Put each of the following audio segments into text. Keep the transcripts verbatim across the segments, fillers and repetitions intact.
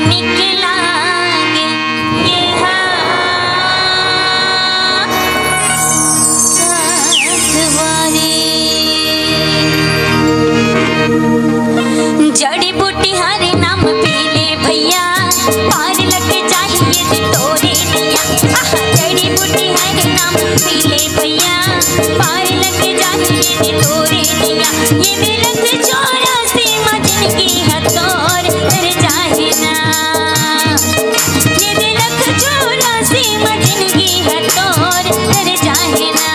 निकलांगे ये हा सतवारी। जड़ी बूटी हरे नाम पीले भैया, पार लग जाही ये तोरे नैया। आहा, जड़ी बूटी हरे नाम पीले भैया, पार लग जाही ये तोरे नैया। ये दिलक चौरासी मा जिनगी हथौर कर जाही ना। ये दिलक चौरासी मा जिनगी हथौर कर जाही ना।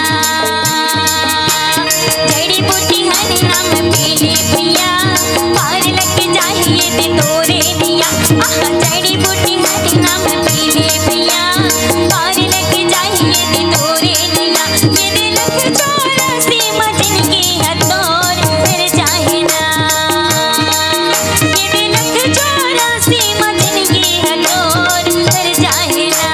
जड़ी बूटी हरे नाम पीले भैया, पार लग जाही ये तोरे नैया। आहा, जड़ी बूटी हरे नाम पीले भैया, पार लग जाही ये तोरे नैया। ये दिलक चौरासी मा जिनगी हथौर कर जाही ना। ये दिलक चौरासी मा जिनगी हथौर कर जाही ना।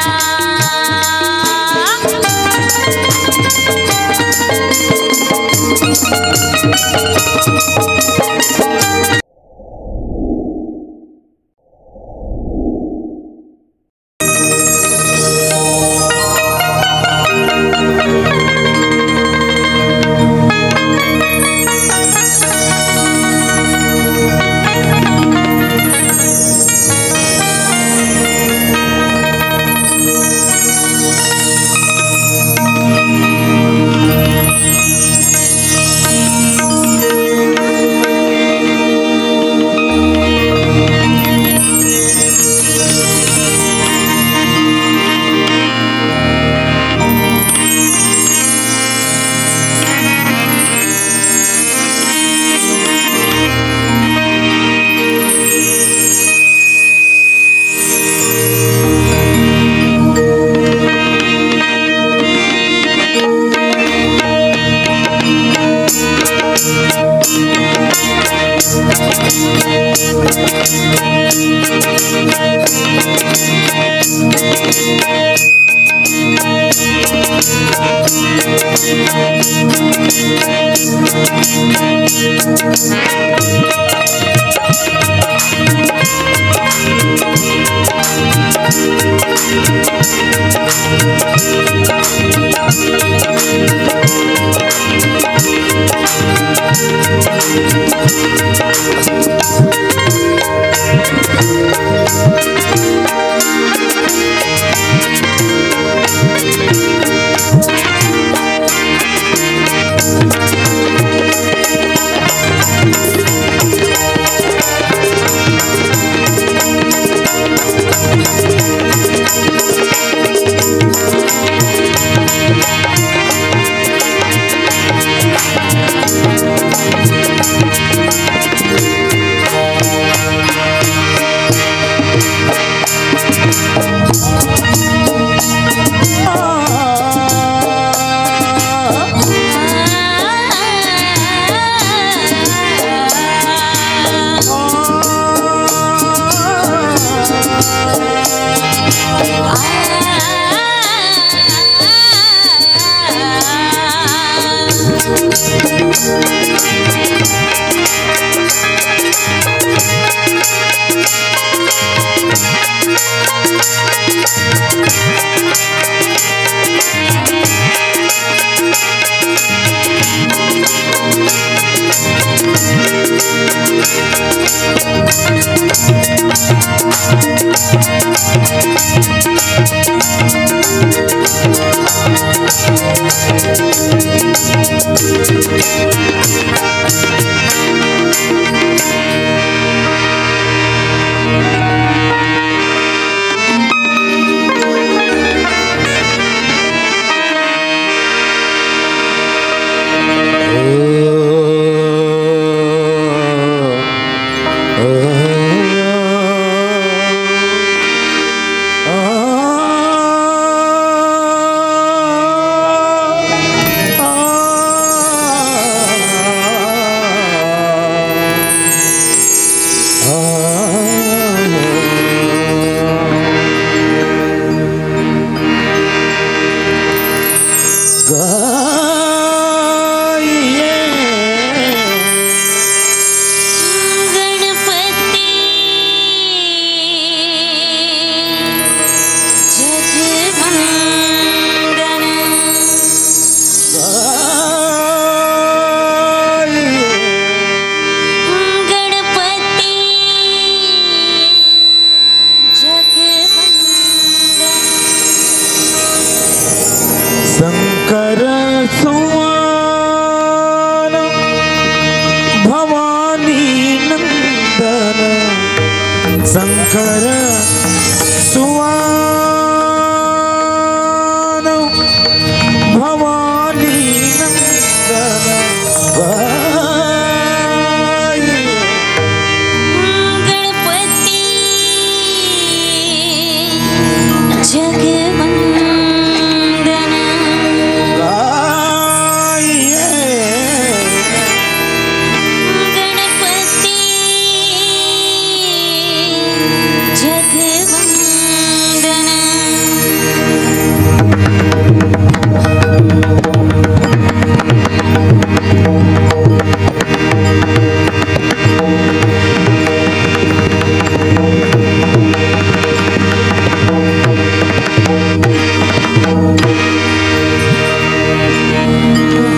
शंकर सुवान भवानी नंदन भाई। गणपति जगवंदन गाइए। गणपति जगवंदन।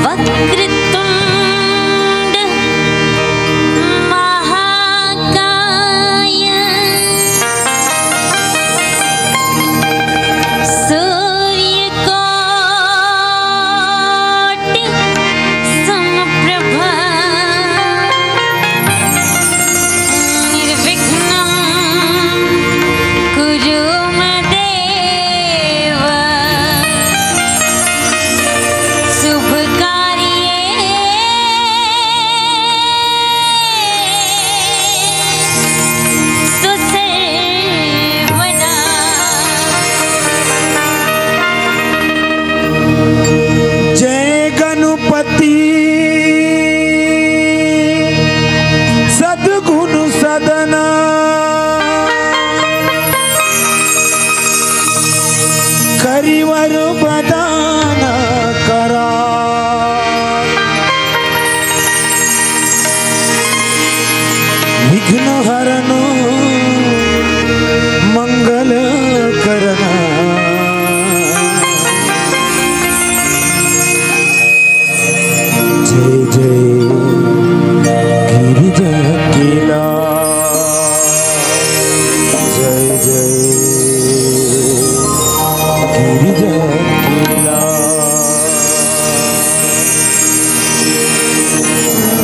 वक्रतुंड महाकाय सूर्यकोटि समप्रभा। निर्विघ्नं कुरु मे देव शुभ कार्ये सुसर्वदा। जय गणपति सद्गुण सदना, करिवर बदान करा। विघ्न हरनु मंगल करना। जय जय गिरिजा के लाल। जय जय गिरिजा के लाल।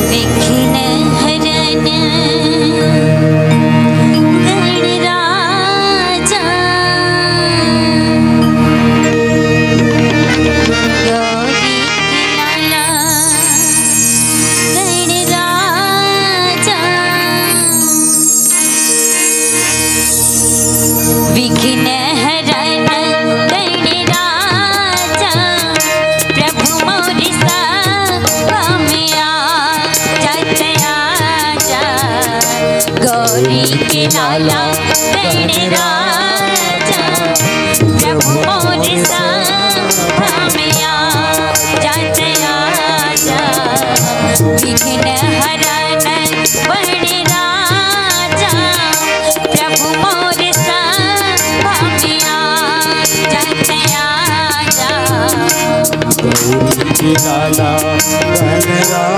विघ्न हरन गणराजा गौरी के लाला गणराजा। विघ्न हरन गणराजा प्रभु मोर सभा में आजा, आजा। गौरी के लाला गणराजा प्रभु मोर सभा में आजा, आजा। विघ्न हरन गणराजा प्रभु मोर सभा में आजा, आजा। गौरी के लाला गणराजा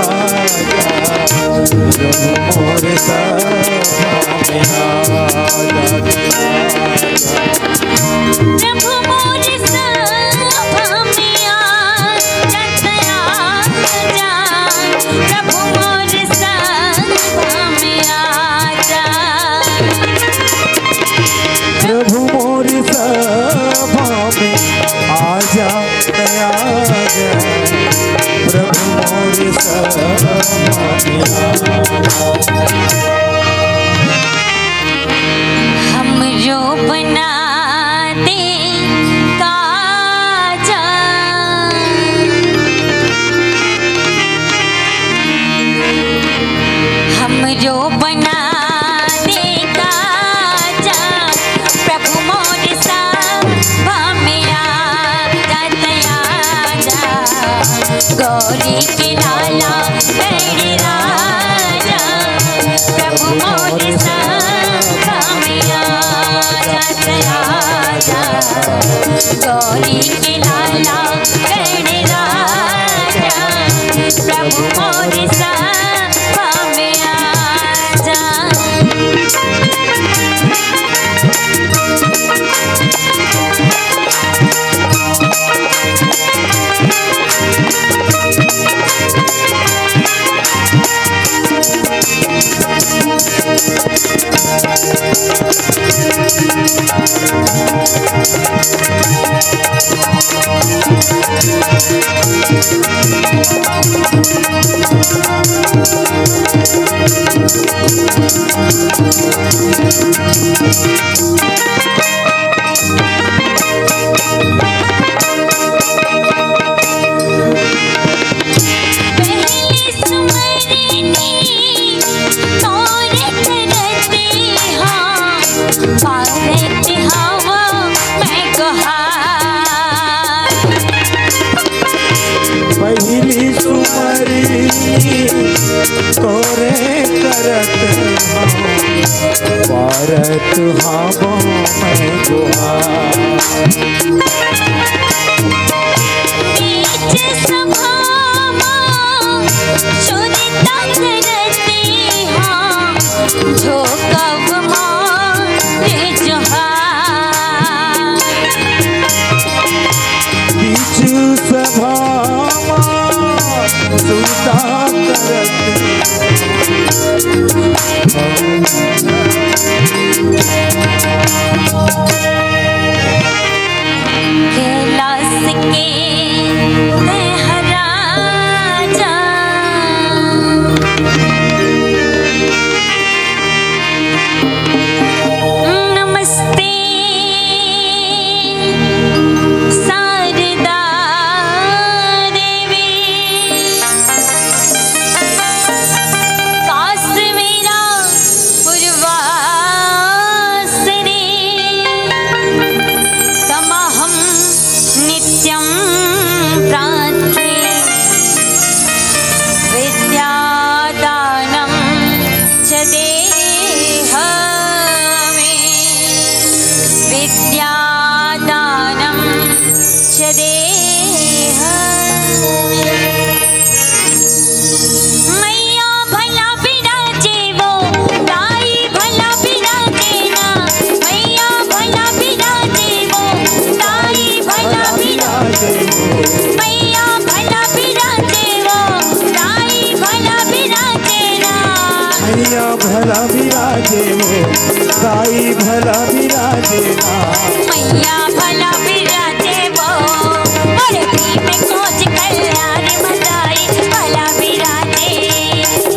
प्रभु मोर सभा में आजा। प्रभु मोर सभा में आजा, आजा। प्रभु मोर सभा में आजा। प्रभु मोर सभा में आजा, आजा। प्रभु मोर सभा में आजा। हमरो बना दे काजा, हमरो बना दे काजा, प्रभु मोर सभा में आजा, आजा। गौरी के लाला गणराजा, प्रभु मोर सभा में आजा, आजा। गौरी के लाला गणराजा, प्रभु मोर सभा में आजा। पारत हवं मैं गुहार। पहिली सुमरी तोरे करत हवं, पारत हवं मैं गुहार। बीच सभा म सुरता करत हवं, झोंकव मोर जोहार। बीच सभा म सुरता करत कैलाश के तैं ह राजा। नमस्ते शारदा देवी। काश्मीरा पूर्वासने तमहं नित्यं प्रार्थ्ये विद्यादानं च देहि मे, विद्यादानं च देहि मे। मैया भला बिराजे वो, दाई भला बिराजे ना। मैया भला बिराजे वो, दाई भला बिराजे। मैया भला बिराजे वो, दाई भला बिराजे ना। मैया भला बिराजे वो, दाई भला बिराजे ना। मैया भला बिराजे वो, मोर भीम कोच कल्याण म दाई भला बिराजे।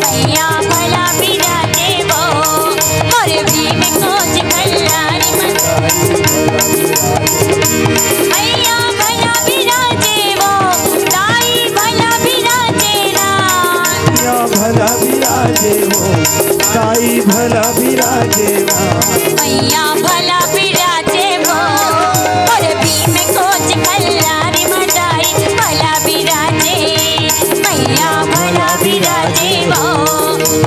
मैया भला बिराजे वो, मोर भीम कोच कल्याण म। मैया भला बिराजे वो, दाई भला बिराजे ना। मैया भला बिराजे वो, दाई भला बिराजे ना। मैया भला बिराजे वो, मोर भीम कोच कल्याण म दाई भला बिराजे। मैया भला बिराजे वो,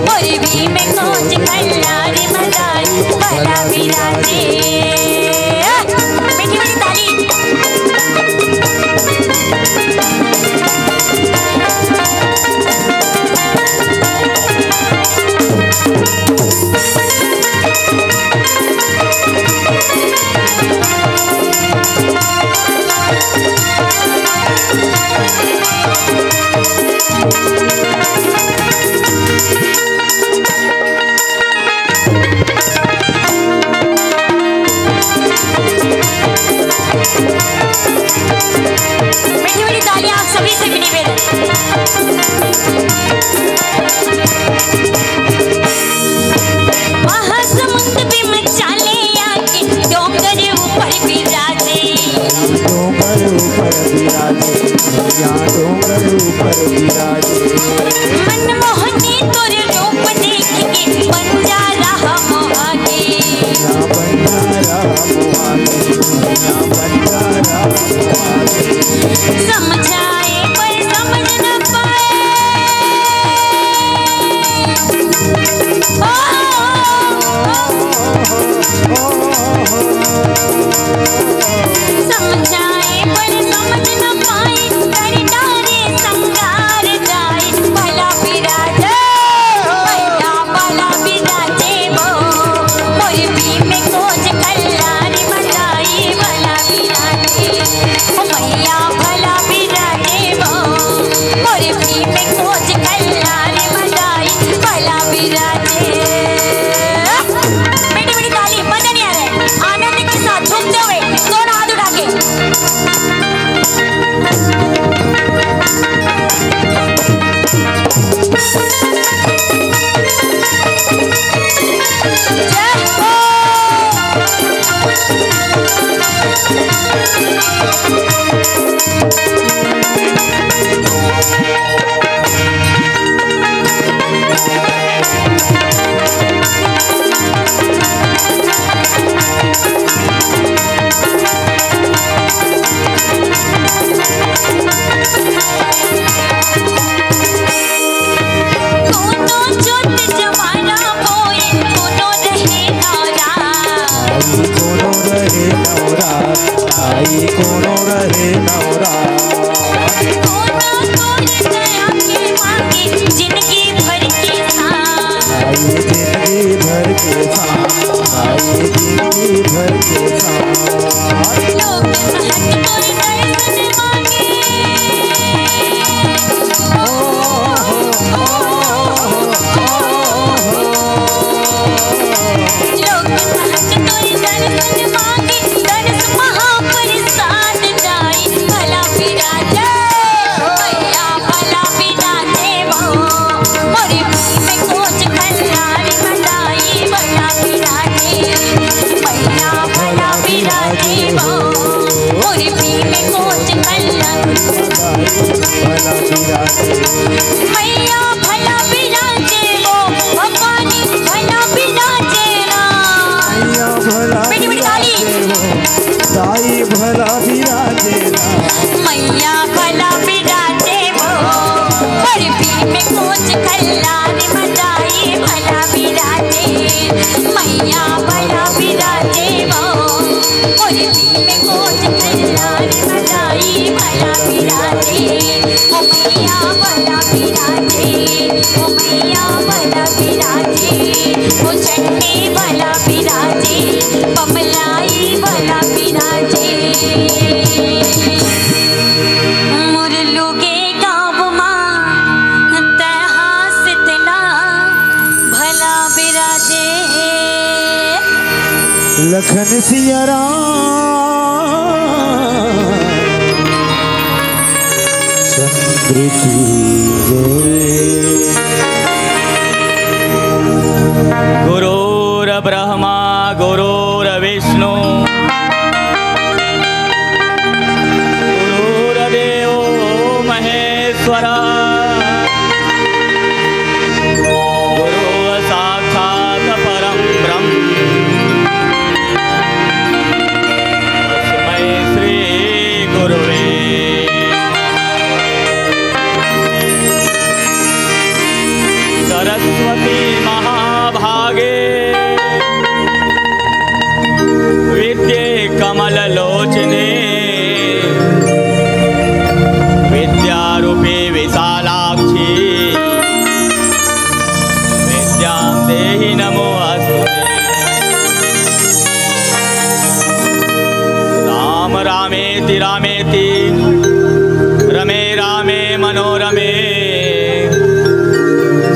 मोर भीम कोच कल्याण म दाई भला बिराजे। मीठी मीठी ताली। मीठी मीठी तालियां आप सभी से भी निवेदन। महासमुंद भीम चाले आके, डोंगर ऊपर बिराजे। डोंगर ऊपर बिराजे, यहाँ डोंगर ऊपर बिराजे। मनमोहनी तोर रूप देख के, बंजारा हम आगे। यहाँ बंजारा हम आगे, यहाँ बंजारा हम आगे। समझाए पर समझ न पाए। ओ, ओ, ओ, समझाए पर समझ न पाए, कर डारे संगार जाए, भला बिराजे, भला, भला बिराजे वो, मोर भीम कोच कल्याण म दाई भला बिराजे, ओ मैया भला बिराजे वो, मोर भीम कोच कल्याण म दाई भला बिराजे। मीठी मीठी ताली, मजा नहीं आ रहा है, आनंद के साथ झूमते हुए दोनों भला बिराजे। मैया भला बिराजे वो, भवानी भला बिराजे ना। मैया भला बेटी, बेटी, ताली। बिराजे वो, दाई भला बिराजे ना। मैया भला बिराजे वो, बर्फी में कोच खल्लारी मचाई भला बिराजे। मैया भला बिराजे वो, बर्फी में कोच खल्लारी मचाई भला बिराजे। ओ मैया भला बिराजे, ओ मैया भला बिराजे, ओ चंडी भला बिराजे, बमलाई भला बिराजे। मोर लुगे गाँव मा तैं हासित ना भला बिराजे। लखन सिया राम चंद्र की जय। गुरुर्ब्रह्मा गुरुर्विष्णु गुरुर्देवो महेश्वरा। गुरु साक्षात् परं ब्रह्म तस्मै श्री गुरुवे सरस्वती महाभागे विद्ये कमललोचने विद्यारूपे विशालाक्षी विद्यां देहि नमोऽस्तु ते। राम रामेति रामेति रमे रामे मनोरमे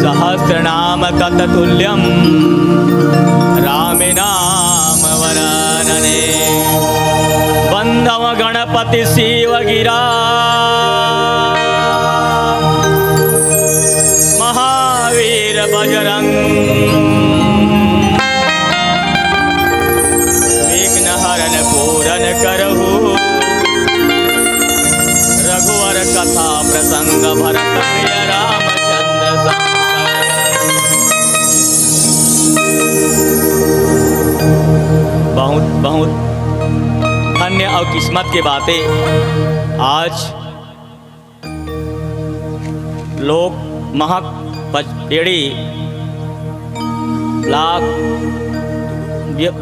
सहस्रनाम तत्तुल्यं रामे नाम वरानने। वंदव गणपति शिव गिरा महावीर बजरंग विघ्न हरन पूरन करहु। रघुवर कथा प्रसंग भरत प्रिय रामचंद्र संग। बहुत बहुत धन्य अउ किस्मत के बाते आज लोक महक पचपेड़ी ब्लॉक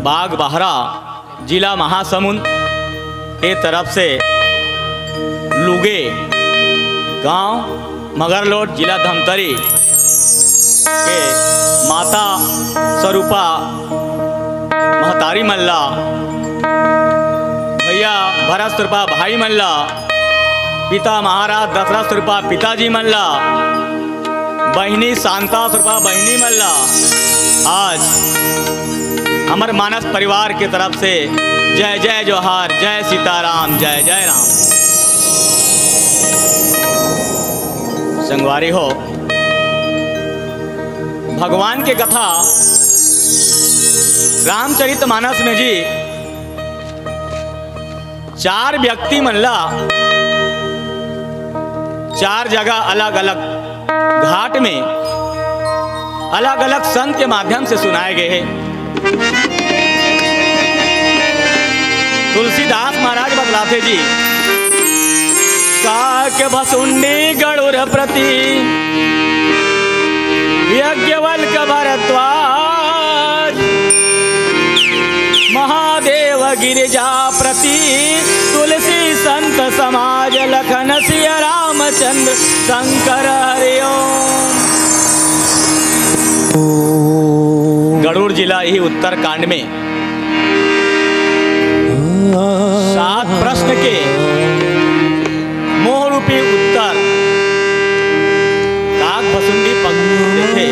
बागबाहरा, जिला महासमुंद के तरफ से लुगे गांव मगरलोड, जिला धमतरी के माता स्वरूपा महतारी मन ला, भैया भरत स्वरूपा भाई मन ला, पिता महाराज दशरथ स्वरूपा पिताजी मन ला, बहिनी शांता स्वरूपा बहिनी मन ला आज हमर मानस परिवार के तरफ से जय जय जोहार, जय सीताराम, जय जय राम। संगवारी हो, भगवान के कथा रामचरित मानस में जी चार व्यक्ति मन ला चार जगह अलग-अलग घाट में अलग-अलग संत के माध्यम से सुनाए गए हैं। तुलसीदास महाराज बतलाथे जी, काक भसुंडी गरुड़ प्रति यज्ञवल्क भरद्वाज, महादेव गिरिजा प्रति तुलसी संत समाज, लखन सिया रामचंद्र शंकर हरि ओम। गरुड़ जिला ही उत्तरकांड में सात प्रश्न के मोह रूपी उत्तर काक भसुंडी पग देथे।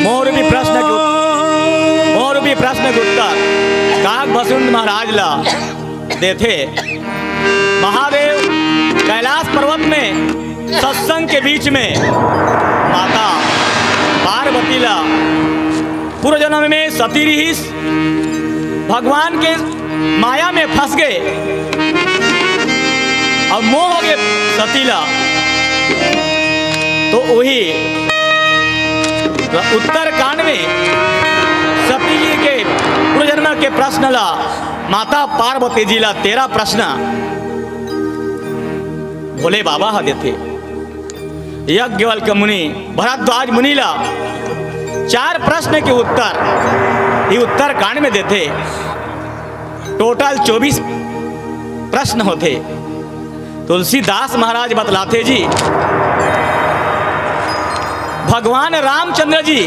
मोह रूपी प्रश्न के उत-, मोह रूपी प्रश्न के उत्तर काक भसुंड महाराज ला देथे। महादेव कैलाश पर्वत में सत्संग के बीच में माता पार्वती ला पूर्व जन्म में सती रिहिस, भगवान के माया में फंस गे अउ मोह हो गे सती ला। तो वही उत्तरकांड में सती जी के पूर्वजन्म के प्रश्न ला माता पार्वती जी ला तेरह प्रश्न भोले बाबा ह देथे। यज्ञवल्क्य मुनि भरद्वाज मुनि ला चार प्रश्न के उत्तर ये उत्तरकांड में देथे। टोटल चौबीस प्रश्न होथे। तुलसीदास महाराज बतलाथे जी, भगवान रामचंद्र जी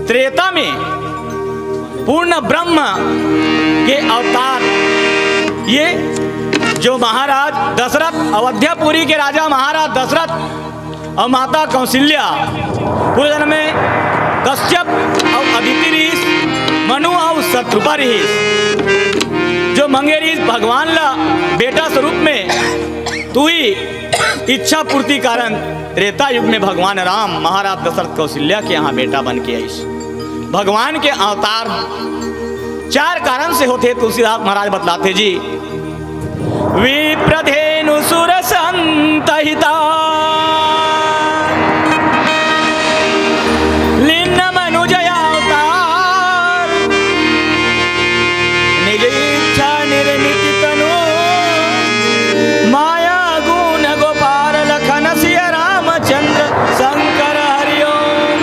त्रेता में पूर्ण ब्रह्म के अवतार, ये जो महाराज दशरथ, अवध्यापुरी के राजा महाराज दशरथ अउ माता कौशल्या पूर्वजन्म में कश्यप अउ अदिति रिहिस, मनु अउ शतरूपा रिहिस, जो मंगे रिहिस भगवान ला बेटा स्वरूप में, तू ही इच्छा पूर्ति कारण त्रेता युग में भगवान राम महाराज दशरथ कौशल्या के यहाँ बेटा बन के आइस। भगवान के अवतार चार कारण से होथे, तुलसीदास महाराज बतलाथे जी। विप्रधेनु सुर संतहिता, लीन मनुजय अवतार, निज इच्छा निर्मित तनु, माया गुण गोपाल लखन सिय रामचंद्र शंकर हरिओम।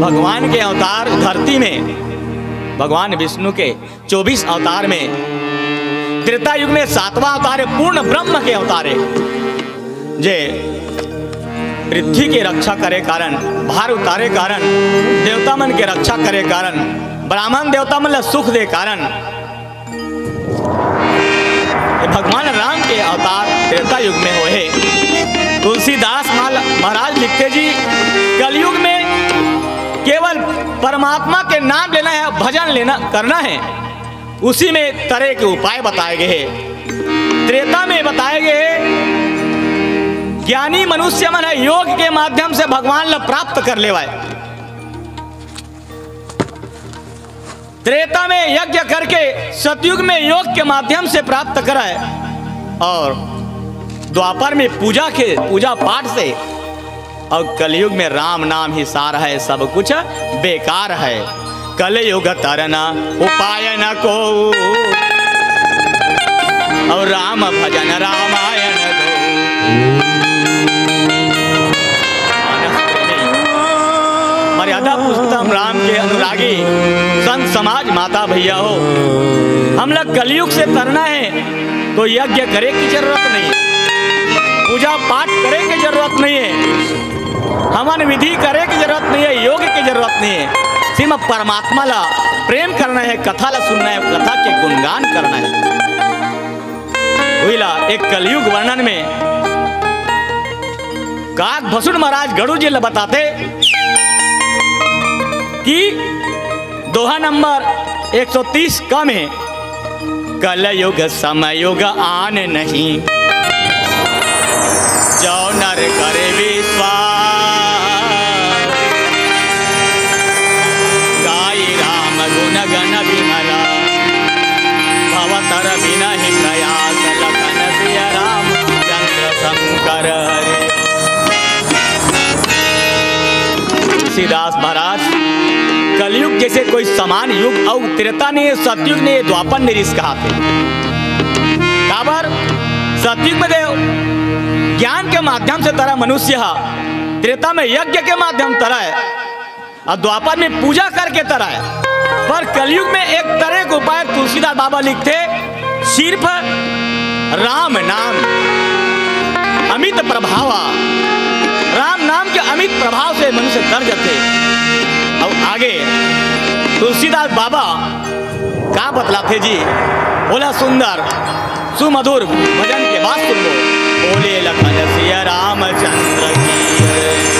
भगवान के अवतार धरती में, भगवान विष्णु के चौबीस अवतार में त्रेता युग में सातवां अवतार है, पूर्ण ब्रह्म के अवतार है, जे पृथ्वी के रक्षा करे कारण, भार उतारे कारण, देवता मन के रक्षा करे कारण, ब्राह्मण देवता मन ला सुख दे कारण, ये भगवान राम के अवतार त्रेता युग में होए हे। तुलसीदास माल-, महाराज लिखथे जी, कलयुग में केवल परमात्मा के नाम लेना है, भजन लेना, करना है, उसी में तरे के उपाय बताए गए हैं। त्रेता में बताए गए हैं, ज्ञानी मनुष्य मन ह योग के माध्यम से भगवान ला प्राप्त कर लेवाए। त्रेता में यज्ञ करके सतयुग में योग के माध्यम से प्राप्त कराए और द्वापर में पूजा के, पूजा पाठ से, और कलयुग में राम नाम ही सार है, सब कुछ बेकार है। कलयुग तरना उपाय न को, और राम भजन रामायण को। मानस प्रेमी, मर्यादा पुरुषोत्तम राम के अनुरागी संत समाज, माता भैया हो, हम लोग कलयुग से तरना है तो यज्ञ करे की जरूरत नहीं है, पूजा पाठ करे की जरूरत नहीं है, हवन विधि करे की जरूरत नहीं है, योग की जरूरत नहीं है। सिर्फ परमात्मा ला प्रेम करना है, कथा ला सुनना है, कथा के गुणगान करना है। उहिला एक कलयुग वर्णन में काक भसुन महाराज गरुड़ जी ला बताथे कि दोहा नंबर एक सौ तीस क में, कलयुग समयुग आन नहीं, जो नर करे विश्वास, गाई राम गुण गण विमला, भवतर बिनहि प्रयास, लखन सिय रामचंद्र शंकर हरि। तुलसीदास महाराज, कलयुग जैसे कोई समान युग अउ त्रेता नहीं है, सतयुग नहीं है, द्वापर नहीं, रिस कहाथे। काबर? सतयुग में देव ज्ञान के माध्यम से तरा मनुष्य हा, त्रेता में यज्ञ के माध्यम तरा है, अउ द्वापर में पूजा करके तरा है। पर कलयुग में एक तरे के उपाय तुलसीदास बाबा लिखथे, सिर्फ राम नाम अमित प्रभावा, राम नाम के अमित प्रभाव से मनुष्य तर जाथे। अउ आगे तुलसीदास बाबा का बतलाथे जी, बोला सुंदर सुमधुर भजन के बात सुनबो। बोले लखन सिया रामचंद्र की जय।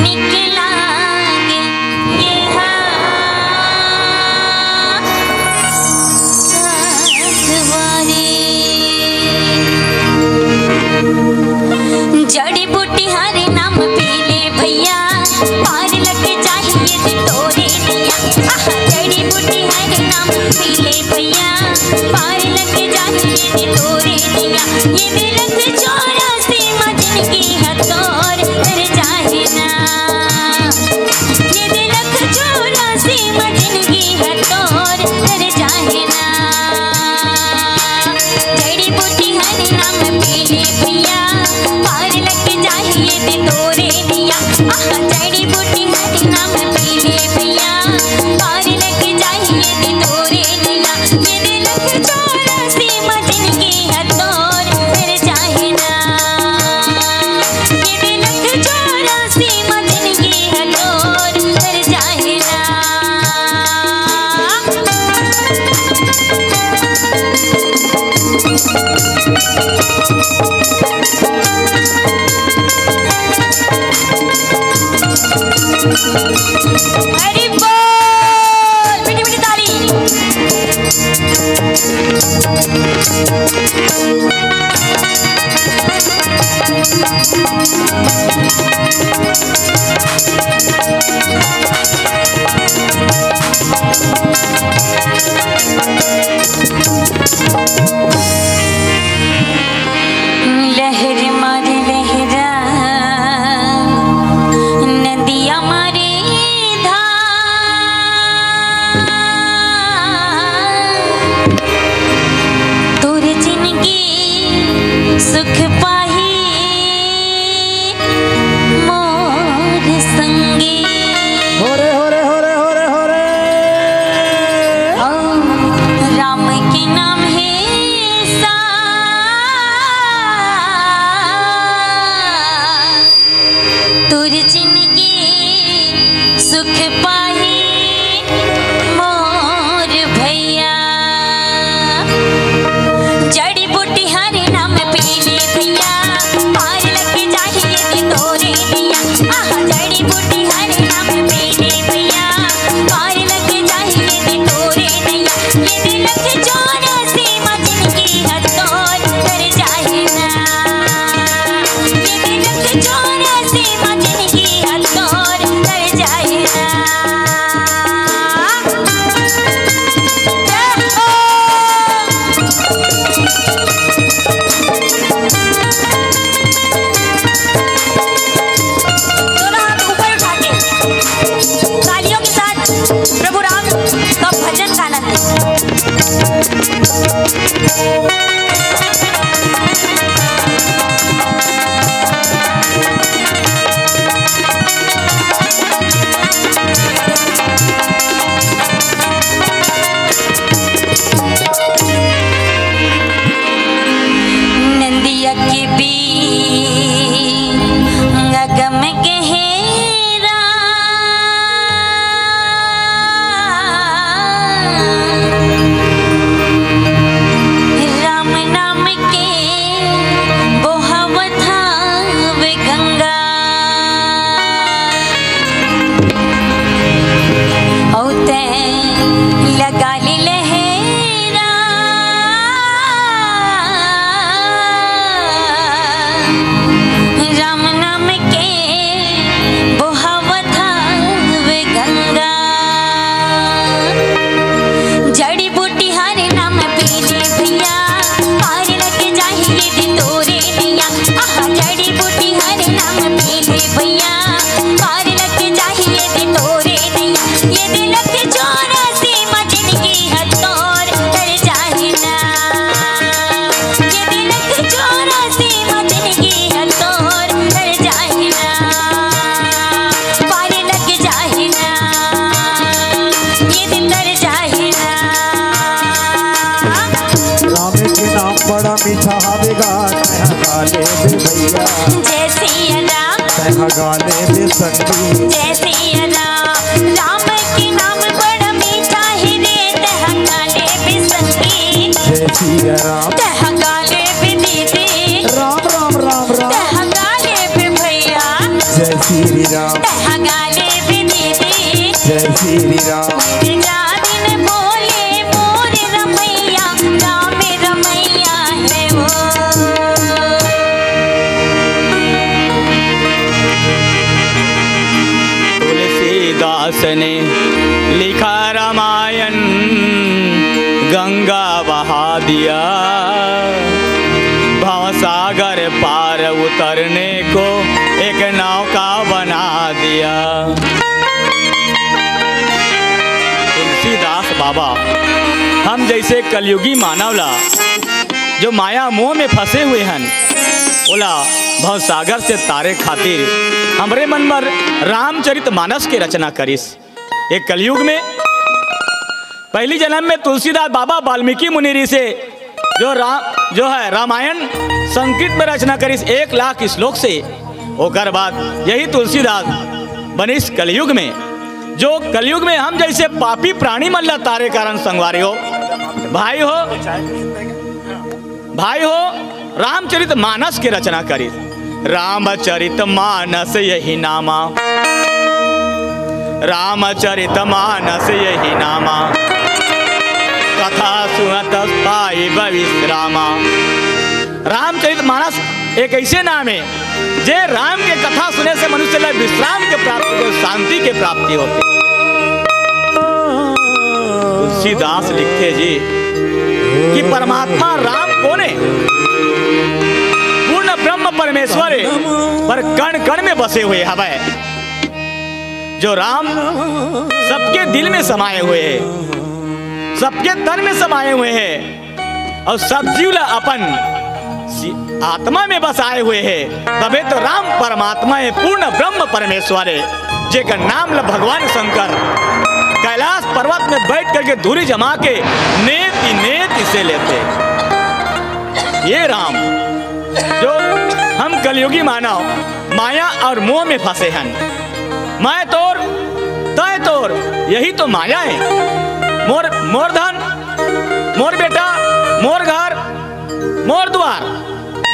लागे ये हा साथ वारी। जड़ी बूटी हर नाम पीले भैया, पार लग जाही ये दे तोरे नैया। आहा, जड़ी बूटी हर नाम पीले भैया, पार लग जाही ये दे तोरे नैया। ये दे लख चौरासी मा जिनगी हा तोर तर जाही ना। ये दे लख चौरासी मा जिनगी हा तोर तर जाही ना। जड़ी बूटी हर नाम पीले भैया, पार लग जाही ये दे तोरे नैया। आहा, जड़ी बूटी हर नाम पीले भैया, पार लग जाही ये दे तोरे नैया। ये दे लख चौरासी मा जिनगी हा तोर तर जाही ना। ये दे लख चौरासी मा जिनगी हा तोर तर जाही ना। अरे बोल, मीठी मीठी ताली। लहर मारे लहरा, नदिया मारे धार, तोर जिनगी सुख पाही मोर संगी। हो रे, हो रे, हो रे, हो रे, हो रे। राम के नाम हे सा, तोर जिनगी सुख पाही मोर भैया। जड़ी बूटी हर नाम पीले भैया, पार लग जाही ये दे तोरे नैया। आहा, जड़ी बूटी हर नाम पीले भैया, पार लग जाही ये दे तोरे नैया। ये दे लख चौरासी मा जिनगी हा तोर तर जाही ना। ये दे लख चौरासी मा जिनगी हा तोर तर जाही ना। जय हो। दोनों हाथ ऊपर उठा के तालियों के साथ प्रभु राम का भजन गाना। नंदिया के बीच अगम गहरा, राम नाम के बोहावत हवे गंगा। अउ तैं लगा ले लहरा, राम नाम के बोहावत हवे गंगा। जड़ी बूटी हर नाम पीले भैया, पार लग जाही ये दे तोरे नैया। आहा, जड़ी बूटी हर नाम पीले भैया, पार लग जाही ये दे तोरे नैया। ये दे लख चौरासी मा जिनगी हा तोर तर जाही ना। ये दे लख चौरासी मा जिनगी हा तोर तर जाही ना। पार लग जाही ना, ये दे तर जाही ना। राम के नाम बड़ा मीठा हवे गा, तैं हा गा लेबे भैया। जय सिया राम। तैं हा गा लेबे संगी। जय सिया राम। राम के नाम बड़ा मीठा हे रे, तैं हा गा लेबे संगी। जय सिया राम। तैं हा गा लेबे दीदी। राम, राम, राम, राम। तैं हा गा लेबे भैया। जय श्री राम। तैं श्री राम। जा दिन बोले मोर रमैया, राम रमैया है वो। तुलसीदास ने लिखा रामायण, गंगा बहा दिया, भवसागर पार उतरने को एक नौका बना दिया। तुलसीदास बाबा हम जैसे कलयुगी मानव ला, जो माया मोह में फंसे हुए हन, ओला भवसागर से तारे खातिर हमरे मन बर रामचरित मानस के रचना करिस। ये कलयुग में पहली जन्म में तुलसीदास बाबा वाल्मीकि मुनि ऋषि से जो राम, जो है रामायण संस्कृत में रचना करिस एक लाख श्लोक से। ओकर बाद यही तुलसीदास बनिस कलयुग में, जो कलयुग में हम जैसे पापी प्राणी मन ला तारे कारण संगवारी हो, भाई हो, भाई हो, रामचरित मानस के रचना करिस। रामचरित मानस यही नामा, रामचरित मानस यही नामा, कथा सुनत पाई विश्रामा। रामचरित मानस एक ऐसे नाम है, जे राम के कथा सुने से मनुष्य ला विश्राम के प्राप्ति होथे, शांति के प्राप्ति होथे। तुलसीदास लिखथे जी कि परमात्मा राम कोन हे? पूर्ण ब्रह्म परमेश्वर हे, पर कण कण में बसे हुए हवय। जो राम सबके दिल में समाए हुए हे, सबके तन में समाए हुए हे, अउ सब जीव ला अपन सि-, आत्मा में बसाए हुए हे, तभे तो राम परमात्मा हे, पूर्ण ब्रह्म परमेश्वर हे, जेकर नाम ला भगवान शंकर कैलाश पर्वत में बैठ करके धूरी जमा के नेति नेति से लेथे। ये राम जो हम कलयुगी मानव माया अउ मोह में फंसे हन, मैं तोर, तय तोर, यही तो माया हे। मोर, मोर धन, मोर बेटा, मोर घर, मोर द्वार,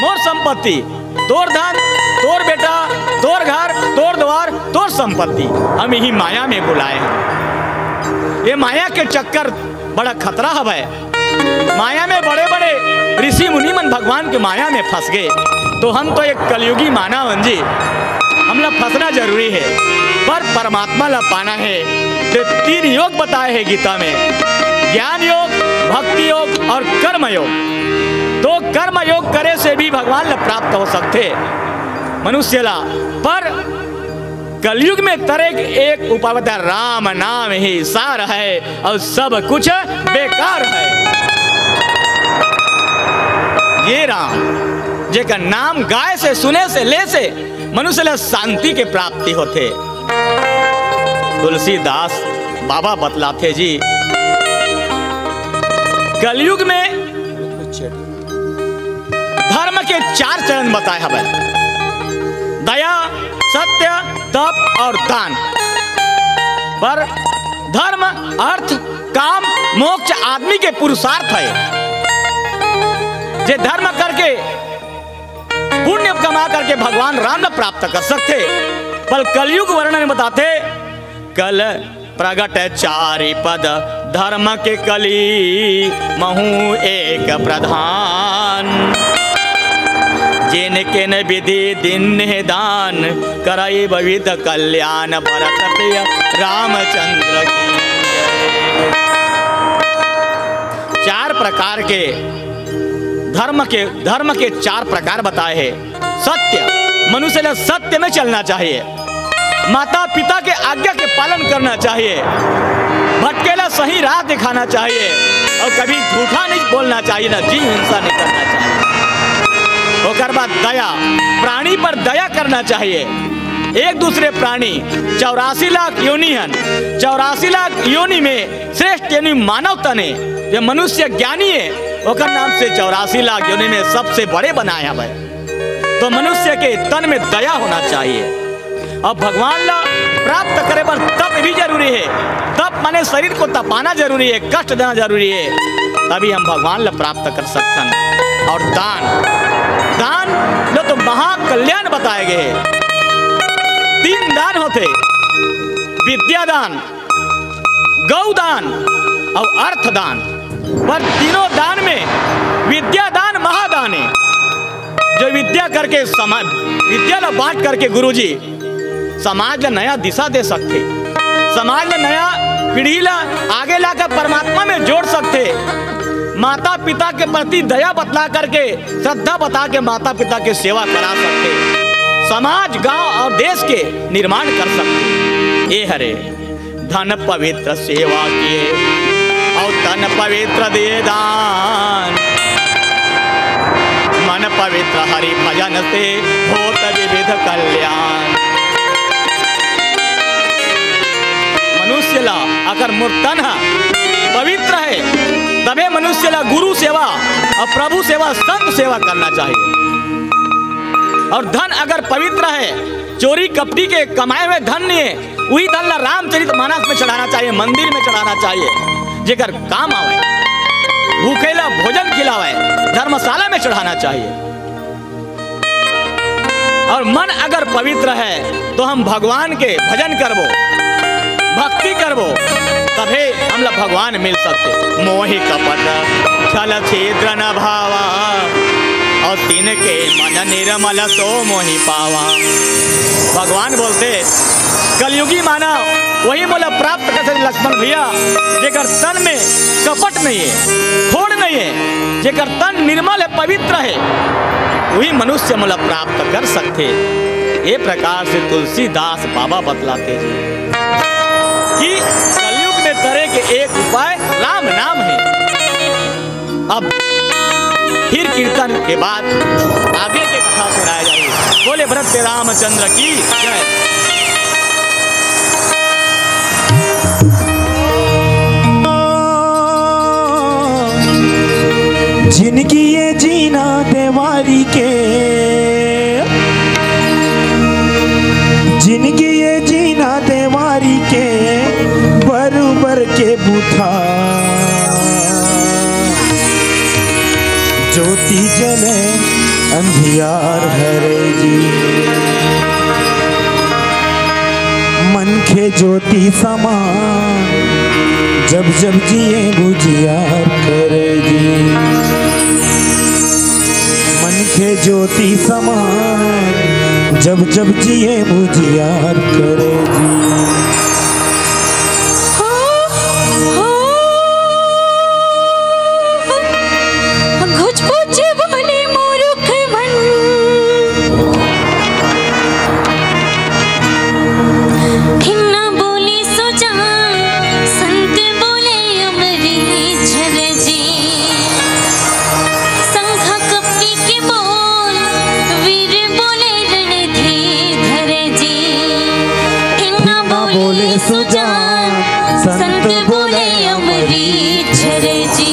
मोर संपत्ति, तोर धन, तोर बेटा, तोर घर, तोर द्वार, तोर संपत्ति, हम यही माया में भुलाए हन। ये माया के चक्कर बड़ा खतरा हवय। माया में बड़े-बड़े ऋषि मुनि मन भगवान के माया में फंस गए। तो हम तो एक कलयुगी मानव हन जी, हमला फंसना जरूरी हे, पर परमात्मा ला पाना हे। तो तीन योग बताए हे गीता में, ज्ञान योग, भक्ति योग अउ कर्म योग। तो कर्म योग करे से भी भगवान ला प्राप्त हो सकथे मनुष्य ला, पर कलयुग में तरे के एक उपाय बता, राम नाम ही सार है और सब कुछ बेकार है। ये राम जेकर नाम गाय से, सुने से, ले से मनुष्य ला शांति के प्राप्ति होथे। तुलसीदास बाबा बतलाथे जी, कलयुग में धर्म के चार चरण बताए हवय, दया, सत्य, तप और दान। पर धर्म, अर्थ, काम, मोक्ष आदमी के पुरुषार्थ है। जे धर्म करके, पुण्य कमा करके भगवान राम ला प्राप्त कर सकथे। पर कलयुग वर्णन में बताथे, कल प्रगट चारि पद धर्म के कली, महू एक प्रधान। जिन किन विधि दीन्ह दान, करई विविध कल्याण, भरत प्रिय रामचंद्र की जय। चार प्रकार के धर्म के, धर्म के चार प्रकार बताए हे। सत्य, मनुष्य ला सत्य में चलना चाहिए, माता पिता के आज्ञा के पालन करना चाहिए, भटकेला सही राह दिखाना चाहिए और कभी झूठा नहीं बोलना चाहिए, ना जीव हिंसा नहीं करना चाहिए। ओकर बाद दया, प्राणी पर दया करना चाहिए। एक दूसरे प्राणी, चौरासी लाख योनि हन, चौरासी लाख योनि में श्रेष्ठ योनि मानव तन हे। जे मनुष्य ज्ञानी हे, ओकर नाम से चौरासी लाख योनि में सबसे बड़े बनाए हवय। तो मनुष्य के तन में दया होना चाहिए। अब भगवान ला प्राप्त करे बर तप भी जरूरी हे। तप माने शरीर को तपाना जरूरी हे, कष्ट देना जरूरी हे, तभी हम भगवान ला प्राप्त कर सकथन। और दान, दान ला तो महाकल्याण बताए गए हे। तीन दान होथे, विद्या दान, गौ दान अउ अर्थ दान, पर तीनों दान में विद्या दान महादान हे। जो विद्या करके समाज, विद्या ला बांट करके गुरुजी समाज ला नया दिशा दे सकथे, समाज ला नया पीढ़ी ला आगे लाकर परमात्मा में जोड़ सकथे, माता पिता के प्रति दया बतला करके, श्रद्धा बता के माता पिता के सेवा करा सकथे, समाज, गांव और देश के निर्माण कर सकथे। ए हरे धन पवित्र सेवा किए, और तन पवित्र दिए दान। मन पवित्र हरि भजन से होत विविध कल्याण। मनुष्य ला अगर मोर तन ह पवित्र हे, तभे मनुष्य ला गुरु सेवा और प्रभु सेवा, संत सेवा करना चाहिए। और धन अगर पवित्र हे, चोरी कपटी के कमाए हुए धन नहीं हे, उही धन ला रामचरित मानस में चढ़ाना चाहिए, मंदिर में चढ़ाना चाहिए, जेकर काम आवे, भूखे ला भोजन खिलावे, धर्मशाला में चढ़ाना चाहिए। और मन अगर पवित्र हे, तो हम भगवान के भजन करबो, भक्ति करबो, तभे हमला भगवान मिल सकथे। मोहि कपट छल छिद्र न भावा, और तिनके मन निर्मल सो मोहि पावा। भगवान बोलथे, कलयुगी मानव वही मोला प्राप्त कर सकथे लक्ष्मण भैया, जेकर तन में कपट नहीं हे, होड़ नहीं हे, जेकर तन निर्मल हे, पवित्र हे, वही मनुष्य मोला प्राप्त कर सकथे। ए प्रकार से तुलसीदास बाबा बतलाथे जी कि कलयुग में तरे के एक उपाय राम नाम हे। अब फिर कीर्तन के बाद आगे के कथा सुनाया जाएगी। बोले भरत रामचंद्र की जय। जिनकी ये जीना देवारी के, जिनकी ये जीना देवारी के, बरोबर के बुथा। ज्योति जले अंधियार हरे जी, मनखे ज्योति समान, जब जब जिए बुझियार करे जी। मनखे ज्योति समान, जब जब जिए बुझियार करे जी। घुच घुच बोले मोरुख मन, खिन्ना बोले सो जान, संत बोले अमरी झर जी। संघा कपटी के बोल, वीर बोले रणधीर धर जी। खिन्ना बोले सो जान, संत बोले अमरी झर जी।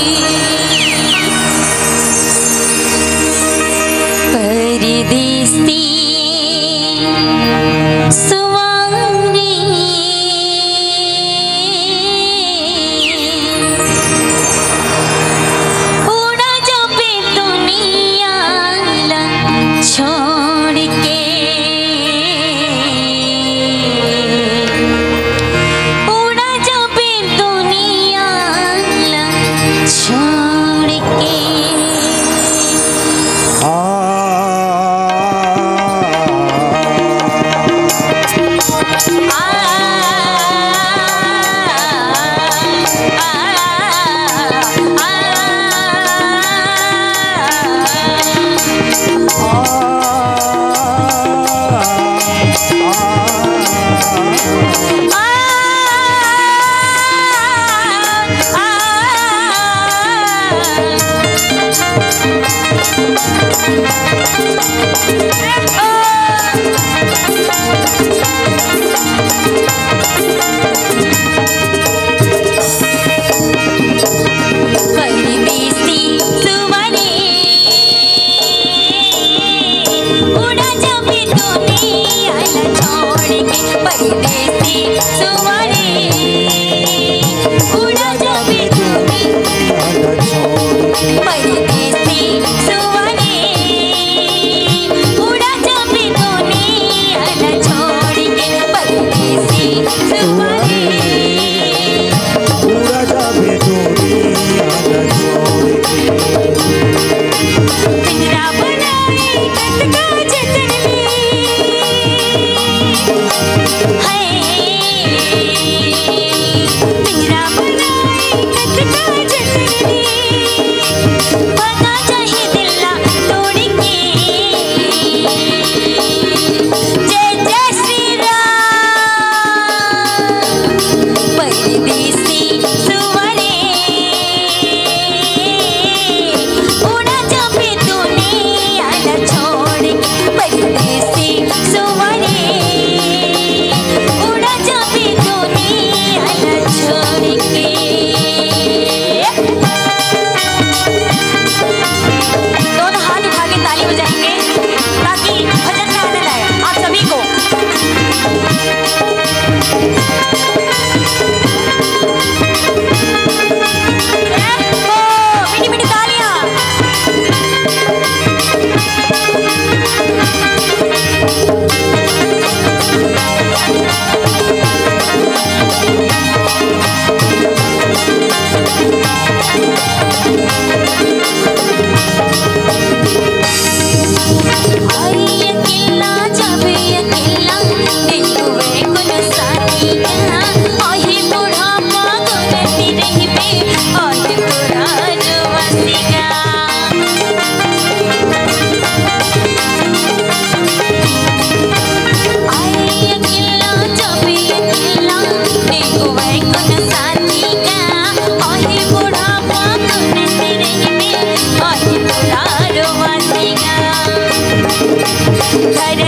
परदेसी सुवारी उड़ा जाबे दुनिया ला छोड़ के। उड़ा जाबे दुनिया ला छोड़ के। आ। परदेसी सुवारी उड़ा जाबे दुनिया ला छोड़ के। परदेसी सुवारी उड़ा जाबे दुनिया ला छोड़ के। परदेसी सुवारी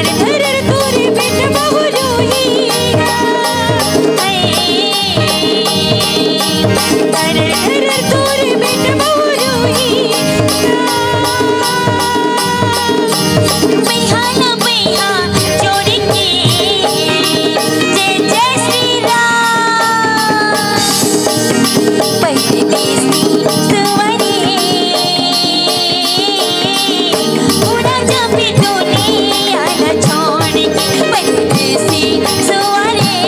धरर तोरे बेट बहु रोही ना। हाय। धरर धरर तोरे बेट बहु रोही ना। बैहा ना बैहा जोड़ के। जय जय श्री राम। परदेसी सुअरे, उड़ा जाबे दुनिया ला छोड़ के। परदेसी सुअरे,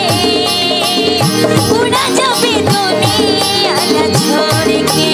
उड़ा जाबे दुनिया ला छोड़ के।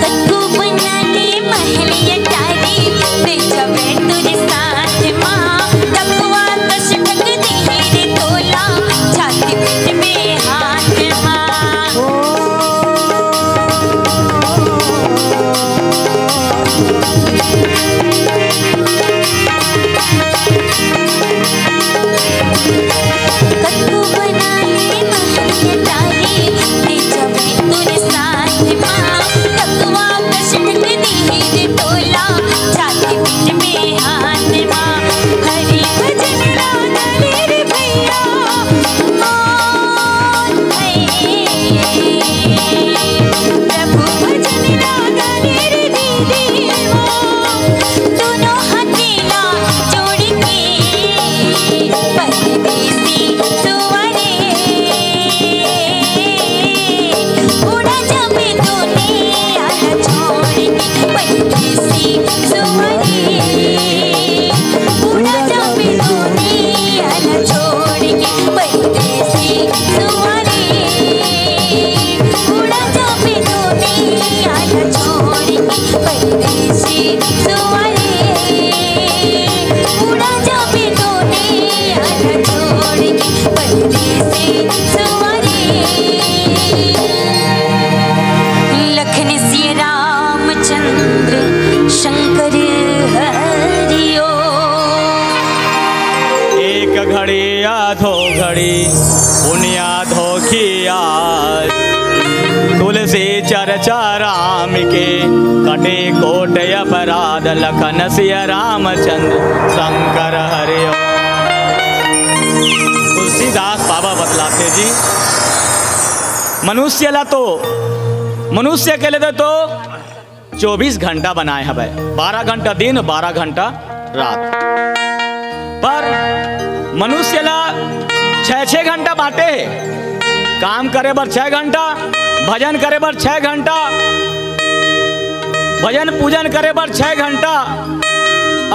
कतको बना ले महल अटारी, बेचबे तोरे साथ मा, टकवा कस टक देही रे तोला, छाती पीठ में हाथ मा। कतको बना ले महल अटारी, बेचबे तोरे साथ मा, टकवा कस टक देही रे तोला, छाती पीठ में हाथ मा। हरि भजन ला गाले रे भैया, मोर भैया। प्रभु भजन ला गाले रे दीदी मोर, दोनों हाथ ला जोड़ के। परदेसी सुअरे, उड़ा जाबे दुनिया ला छोड़ के। परदेसी सुअरे, उड़ा जाबे दुनिया ला छोड़ के। परदेसी सुअरे, उड़ा जाबे दुनिया ला छोड़ के। परदेसी सुअरे, उड़ा जाबे दुनिया ला छोड़ के। परदेसी सुअरे। लखन सिया रामचंद्र शंकर हरिओ। एक घड़ी आधो घड़ी पुनिया धोखिया, तुलसी चर्चा राम के, कटे कोट अपराध लखन सिया रामचंद्र शंकर हरिओ। तुलसीदास बाबा बतलाथे जी, मनुष्य ला तो, मनुष्य के लिए तो चौबीस घंटा बनाए हवय, बारह घंटा दिन, बारह घंटा रात। पर मनुष्य ला छह छह घंटा बांटे हे, काम करे बर छह घंटा, भजन करे बर छह घंटा, भजन पूजन करे बर छह घंटा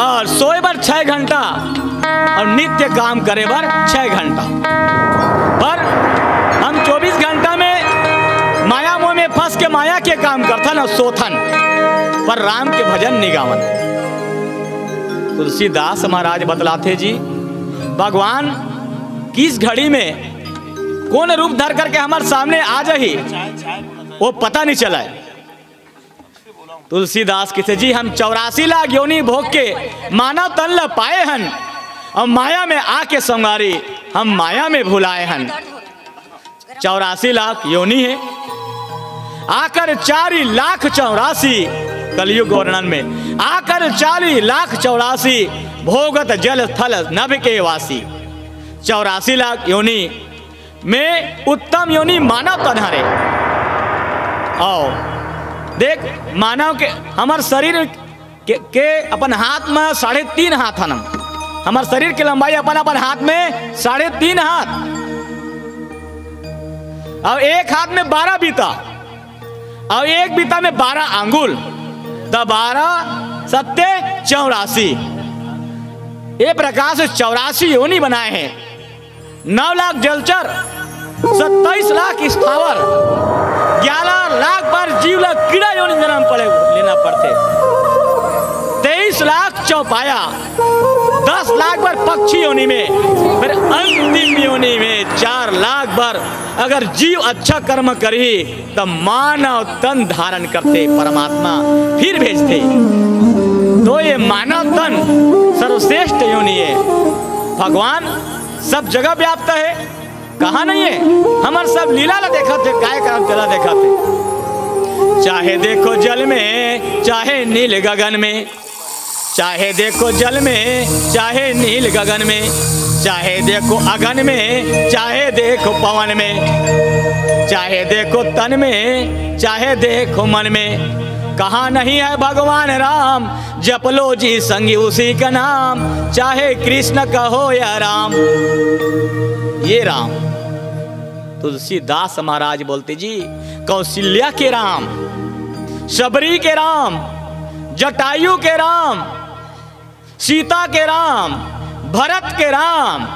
और सोए बर छह घंटा और नित्य काम करे बर छह घंटा। पर हम चौबीस घंटा में माया मोह में फंस के माया के काम करथन और सोथन, पर राम के भजन नहीं गावन। तुलसीदास महाराज बतलाथे जी, भगवान किस घड़ी में कौन रूप धर करके हमारे सामने आ जाही, वो पता नहीं चला है। तुलसीदास कहिथे जी, हम चौरासी लाख योनि भोग के मानव तन ल पाए हन, अउ माया में आके संगवारी हम माया में भुलाए हन। चौरासी लाख योनि हे, आकर चारि लाख चौरासी, कलयुग वर्णन में आकर चारि लाख चौरासी, भोगत जल थल नभ के वासी। चौरासी लाख योनि में उत्तम योनि मानव तन हरे। आओ देख, मानव के, हमर शरीर के, के अपन हाथ में साढ़े तीन हाथ हन। हमर शरीर के लंबाई अपन, अपन हाथ में साढ़े तीन हाथ, और एक हाथ में बारह बीता, और एक बीता में बारह आंगुल, तो बारह सत्ते चौरासी। ये प्रकार से चौरासी योनि बनाए हैं। नौ लाख जलचर, सत्ताईस लाख स्थावर, ग्यारह लाख बार जीव ला कीड़ा योनि जन्म पड़े, लेना पड़थे। तेईस लाख चौपाया, दस लाख बार पक्षी योनि में, फिर अंतिम योनि में चार लाख बार अगर जीव अच्छा कर्म करही, त मानव तन धारण करथे परमात्मा, फिर भेजथे। तो ये मानव तन सर्वश्रेष्ठ योनि हे। भगवान सब जगह व्याप्त हे, कहाँ नहीं हे? हमर सब लीला ला देखत हे, कार्यक्रम चला देखत हे। चाहे देखो जल में, चाहे नील गगन में, चाहे देखो जल में, चाहे नील गगन में, चाहे देखो अगन में, चाहे देखो पवन में, चाहे देखो तन में, चाहे देखो मन में, कहाँ नहीं है भगवान राम? जप लो जी संगी उसी का नाम, चाहे कृष्ण कहो या राम। ये राम, तुलसीदास महाराज बोलते जी, कौशल्या के राम, शबरी के राम, जटायु के राम, सीता के राम, भरत के राम,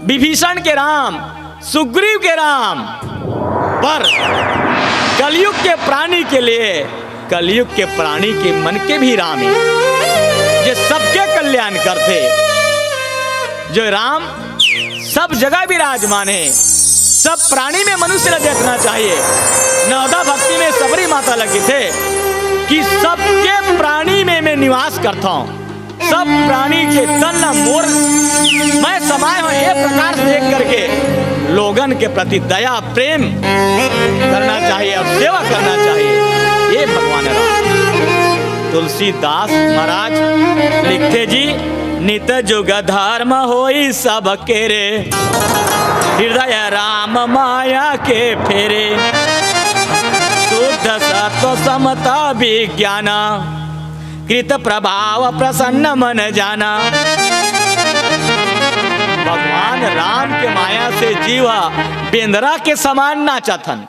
विभीषण के राम, सुग्रीव के राम, पर कलयुग के प्राणी के लिए, कलयुग के प्राणी के मन के भी राम हे, जे सबके कल्याण करथे। जो राम सब जगह विराजमान हे, सब प्राणी में मनुष्य ला देखना चाहिए। नवदा भक्ति में सबरी माता ला कथे कि सबके प्राणी में मैं निवास करता हूँ, सब प्राणी के तन ला मोर मैं समाय हूँ। ये प्रकार से देख करके लोगन के प्रति दया प्रेम करना चाहिए और सेवा करना चाहिए। ये भगवान राम। तुलसीदास महाराज लिखथे जी, नित जुग धर्म होई सबके रे, हृदय राम माया के फेरे। शुद्ध सत्व समता विज्ञान, कृत प्रभाव प्रसन्न मन जाना। भगवान राम के माया से जीव बेंदरा के समान नाचत हन।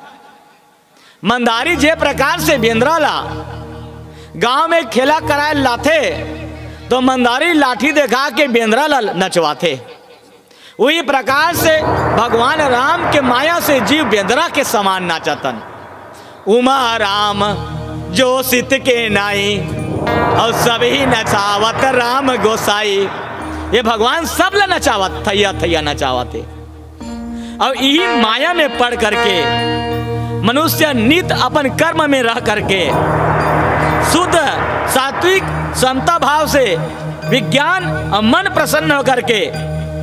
मंदारी जे प्रकार से बेंदरा ला गांव में खेला कराए लाथे, तो मंदारी लाठी देखा के बेंदरा ला नचवाथे। उही प्रकार से भगवान राम के माया से जीव बेंदरा के समान नाचत हन। उमा राम जो सित के नाई, अउ सबही नचावत राम गोसाई। ये भगवान सब ला नचावत, थैया थैया नचावत हे। अउ इही माया में पड़ करके मनुष्य नित अपन कर्म में रह करके शुद्ध सात्विक समता भाव से विज्ञान अउ मन प्रसन्न होकर के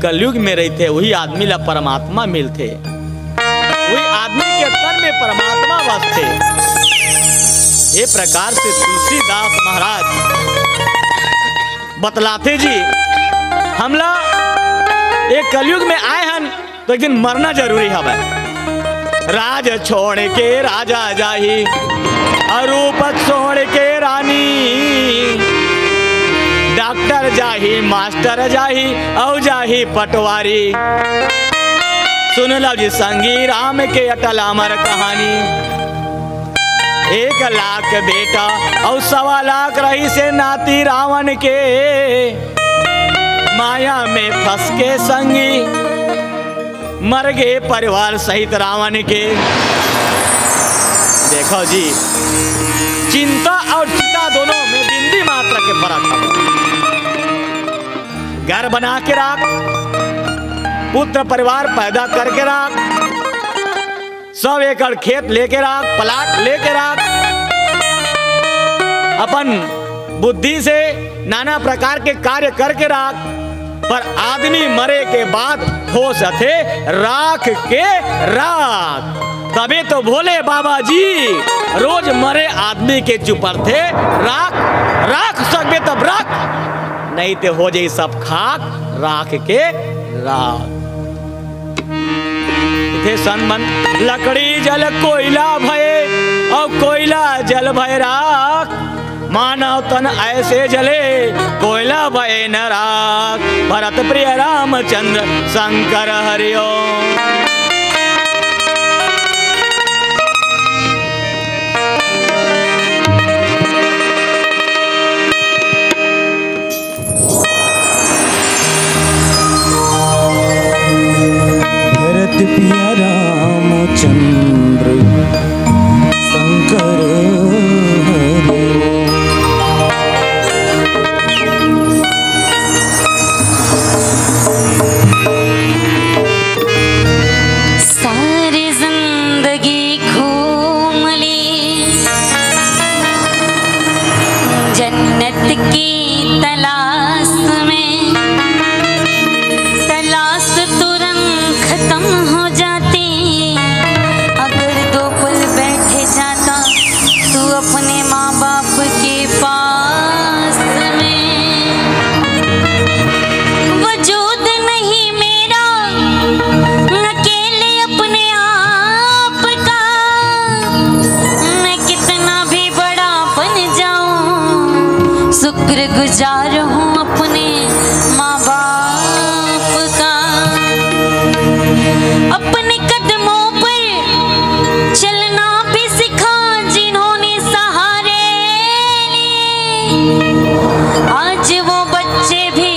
कलयुग में रहिथे, उही आदमी ला परमात्मा मिलथे, उही आदमी के तन में परमात्मा बसथे। ये प्रकार से तुलसीदास महाराज बतलाथे जी, हमला ये कलयुग में आए हन तो एक दिन मरना जरूरी हवय। राज छोड़ के राजा जाही, अउ रूप छोड़ के रानी, डॉक्टर जाही, मास्टर जाही, अउ जाही पटवारी। सुन लो जी संगी राम के अटल अमर कहानी। एक लाख बेटा अउ सवा लाख रहिसे नाती रावण के, माया में फंस के संगी मर गे परिवार सहित रावण के। देखो जी, चिंता अउ चिता दोनों में बिंदी मात्र के फरक हे। घर बना के राख, पुत्र परिवार पैदा करके राख, सौ एकड़ खेत लेके राख, प्लाट लेके राख, अपन बुद्धि से नाना प्रकार के कार्य करके राख, पर आदमी मरे के बाद होसथे राख के राख। तभे तो भोले बाबा जी रोज मरे आदमी के चुपरथे, राख, राख सकबे तब राख, नहीं ते हो जाई सब खाक, राख के राख। इथे संबंध लकड़ी जल कोयला भय, अउ कोयला जल भय राख। मानव तन ऐसे जले, कोयला भय न राख। भरत प्रिय रामचंद्र शंकर हरि ओम। भरत पिया रामचंद्र माँ बाप के पास में वजूद नहीं मेरा, अकेले अपने आप का। मैं कितना भी बड़ा बन जाऊं, शुक्रगुजार हूँ अपने माँ बाप का। अपने कदमों पर चलना भी सिखा जिन्होंने सहारे लिए। आज वो बच्चे भी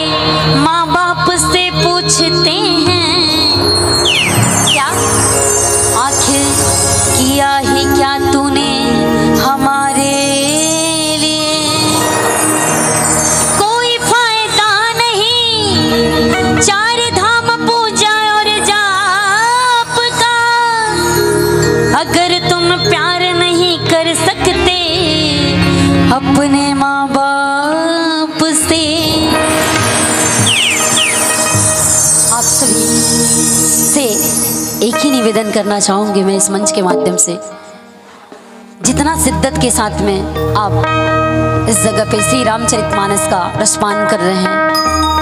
माँ बाप से पूछते हैं, क्या आखिर किया ही क्या तूने हमारे लिए? कोई फायदा नहीं चार धाम पूजा और जाप का, अगर तुम प्यार नहीं कर सकते अपने माँ बाप से। आप सभी से एक ही निवेदन करना चाहूंगी मैं इस मंच के माध्यम से, जितना शिद्दत के साथ में आप इस जगह पे श्री रामचरितमानस का रसपान कर रहे हैं,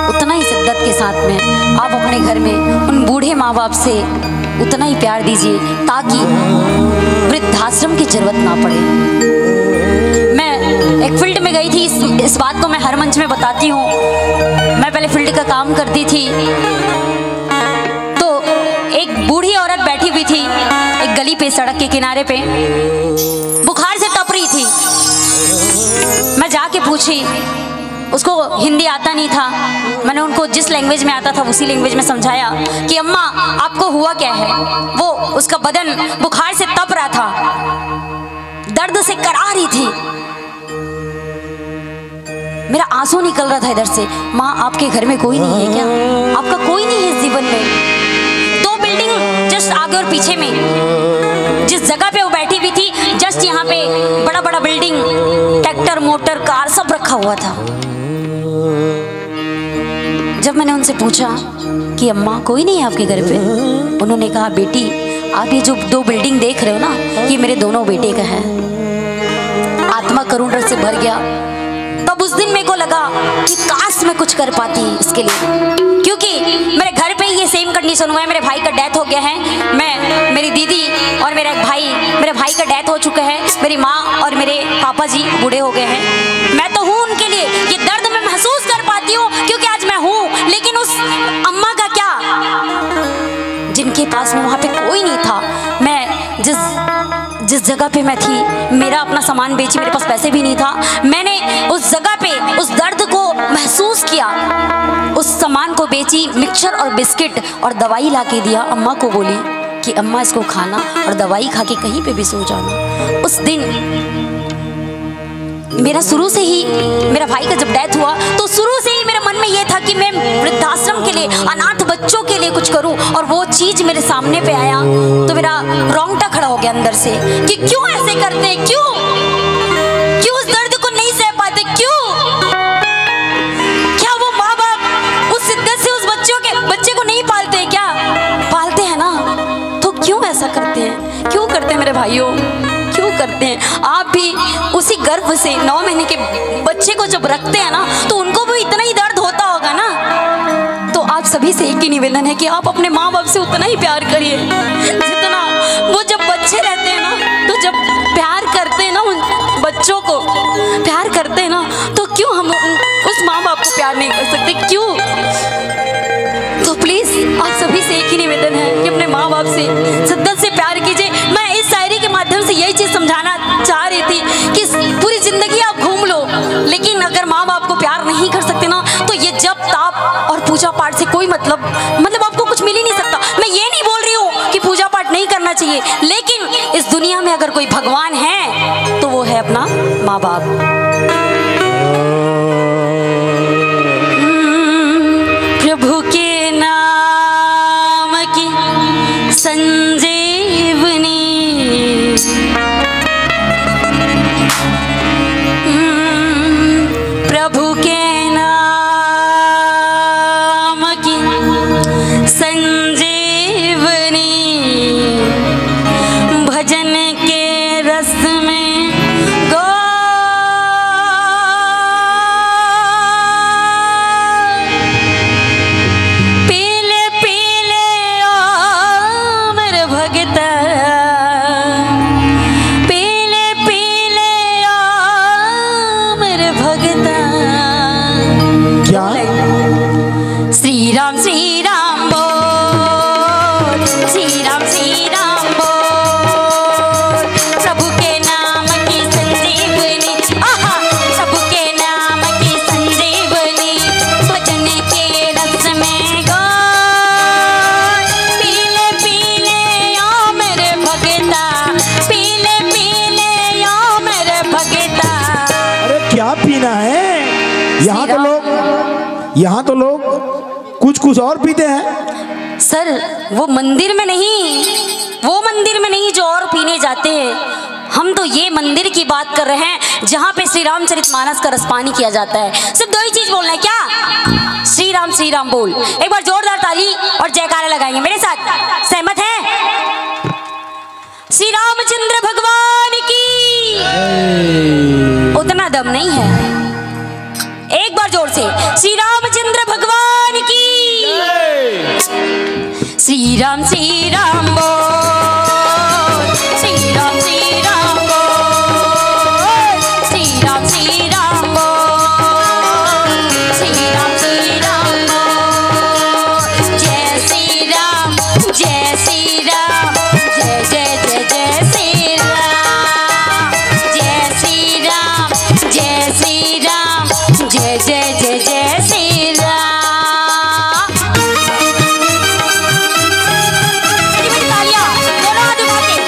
उतना ही शिद्दत के साथ में आप अपने घर में उन बूढ़े माँ बाप से उतना ही प्यार दीजिए, ताकि वृद्धाश्रम की जरूरत ना पड़े। मैं एक फील्ड में गई थी, इस, इस बात को मैं हर मंच में बताती हूँ। मैं पहले फील्ड का काम करती थी, तो एक बूढ़ी औरत बैठी हुई थी एक गली पे, सड़क के किनारे पे, बुखार से तप रही थी। मैं जाके पूछी, उसको हिंदी आता नहीं था। मैंने उनको जिस लैंग्वेज में आता था, उसी लैंग्वेज में समझाया कि अम्मा, आपको हुआ क्या है? वो, उसका बदन बुखार से तप रहा था, दर्द से कराह रही थी। मेरा आंसू निकल रहा था इधर से। माँ, आपके घर में कोई नहीं है क्या? आपका कोई नहीं है इस जीवन में? दो बिल्डिंग जस्ट आगे और पीछे में, जिस जगह पे वो बैठी हुई थी, जस्ट यहाँ पे बड़ा बड़ा बिल्डिंग, ट्रैक्टर, मोटर, कार, सब रखा हुआ था। जब मैंने उनसे पूछा कि अम्मा, कोई नहीं है आपके घर पे, उन्होंने कहा, बेटी, आप ये जो दो बिल्डिंग देख रहे हो ना, ये मेरे दोनों बेटे का है। आत्मा करुण रस से भर गया। तब उस दिन मेरे को लगा कि काश मैं कुछ कर पाती इसके लिए, क्योंकि मेरे घर पे ये सेम कंडीशन हुआ है। मेरे भाई का डेथ हो गया है, मैं, मेरी दीदी और मेरा एक भाई, मेरे भाई का डेथ हो चुका है, मेरी माँ और मेरे पापा जी बूढ़े हो गए हैं। मैं तो हूँ उनके लिए, ये दर्द मैं महसूस कर पाती हूँ, क्योंकि आज मैं हूँ, लेकिन उस अम्मा का क्या, जिनके पास में वहाँ पे कोई नहीं था। मैं जिस, जिस जगह पे मैं थी, मेरा अपना सामान बेची, मेरे पास पैसे भी नहीं था। मैंने उस जगह पे उस दर्द को महसूस किया, उस सामान को बेची, मिक्सचर और बिस्किट और दवाई ला के दिया, अम्मा को बोली कि अम्मा, इसको खाना और दवाई खा के कहीं पे भी सो जाना। उस दिन मेरा शुरू से ही, मेरा भाई का जब डेथ हुआ, तो शुरू से ही मेरे मन में ये था कि मैं वृद्धाश्रम के लिए, अनाथ बच्चों के लिए कुछ करूं, और वो चीज मेरे सामने पे आया तो मेरा रोंगटा खड़ा हो गया अंदर से कि क्यों ऐसे करते हैं, क्यों, क्यों उस दर्द को नहीं सह पाते, क्यों? क्या वो माँ बाप उस शिद्दत से उस बच्चों के, बच्चे को नहीं पालते हैं क्या? पालते हैं ना। तो क्यों ऐसा करते हैं, क्यों करते हैं मेरे भाइयों, क्यों करते हैं? आप भी उसी गर्भ से नौ महीने के बच्चे को जब रखते हैं ना, तो उनको भी इतना ही दर्द होता होगा ना। तो आप सभी से एक ही निवेदन है कि आप अपने माँ बाप से उतना ही प्यार करिए जितना वो जब बच्चे रहते हैं ना, तो जब प्यार करते हैं ना उन बच्चों को, प्यार करते हैं ना, तो क्यों हम उन, उस माँ बाप को प्यार नहीं कर सकते? क्यों? तो प्लीज, आप सभी से एक ही निवेदन है कि अपने माँ बाप से शिद्दत से प्यार कीजिए। मैं इस शायरी के माध्यम से यही चीज समझाना चाह रही थी कि पूरी जिंदगी आप घूम लो, लेकिन अगर माँ बाप को प्यार नहीं कर सकते ना, तो ये जप ताप और पूजा पाठ से कोई मतलब, मतलब, आपको कुछ मिल ही नहीं सकता। मैं ये नहीं बोल रही हूँ कि पूजा पाठ नहीं करना चाहिए, लेकिन इस दुनिया में अगर कोई भगवान है, तो वो है अपना माँ बाप। हम्म, प्रभु के नाम की संजीवनी, हम्म, प्रभु के नाम की संजीवनी, भजन के रस में गो यहाँ तो लोग, यहाँ तो लोग कुछ कुछ और पीते हैं। सर, वो मंदिर में नहीं, वो मंदिर में नहीं जो और पीने जाते हैं। हम तो ये मंदिर की बात कर रहे हैं जहाँ पे श्री रामचरित मानस का रसपानी किया जाता है। सिर्फ दो ही चीज बोलना है क्या? श्री राम, श्री राम बोल। एक बार जोरदार ताली और जयकारा लगाएंगे मेरे साथ। सहमत हैं? श्री रामचंद्र भगवान की। उतना दम नहीं है, एक बार जोर से। श्री रामचंद्र भगवान की। श्री राम, श्री राम बोल। श्री राम, श्री राम बोल। श्री राम, श्री राम बोल। श्री राम, श्री राम बोल। जय श्री राम, जय श्री राम, जय जय जय जय श्री राम। जय श्री राम, जय श्री राम, जय जय जय जय श्री राम। तालियां, दोनों हाथ उठा के।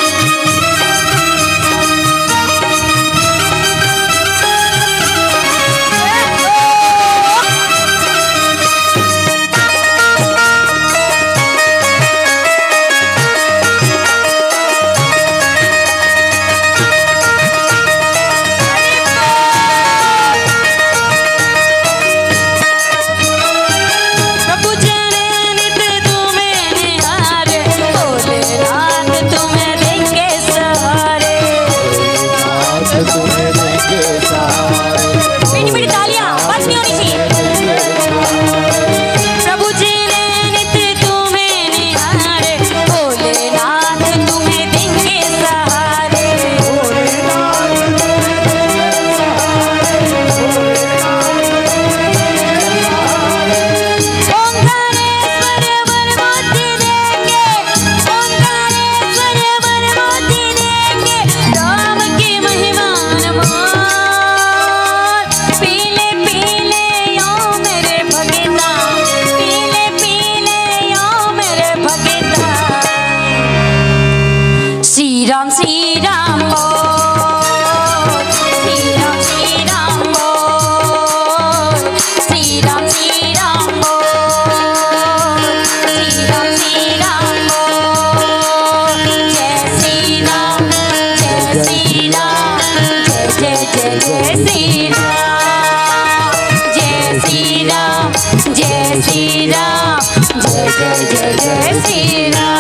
श्री राम, श्री राम बोल। श्री राम, श्री राम बोल। श्री राम, श्री राम बोल। श्री राम, श्री राम बोल। जय श्री राम, जय श्री राम, जय जय जय जय श्री राम। जय श्री राम, जय श्री राम, जय जय जय जय श्री राम।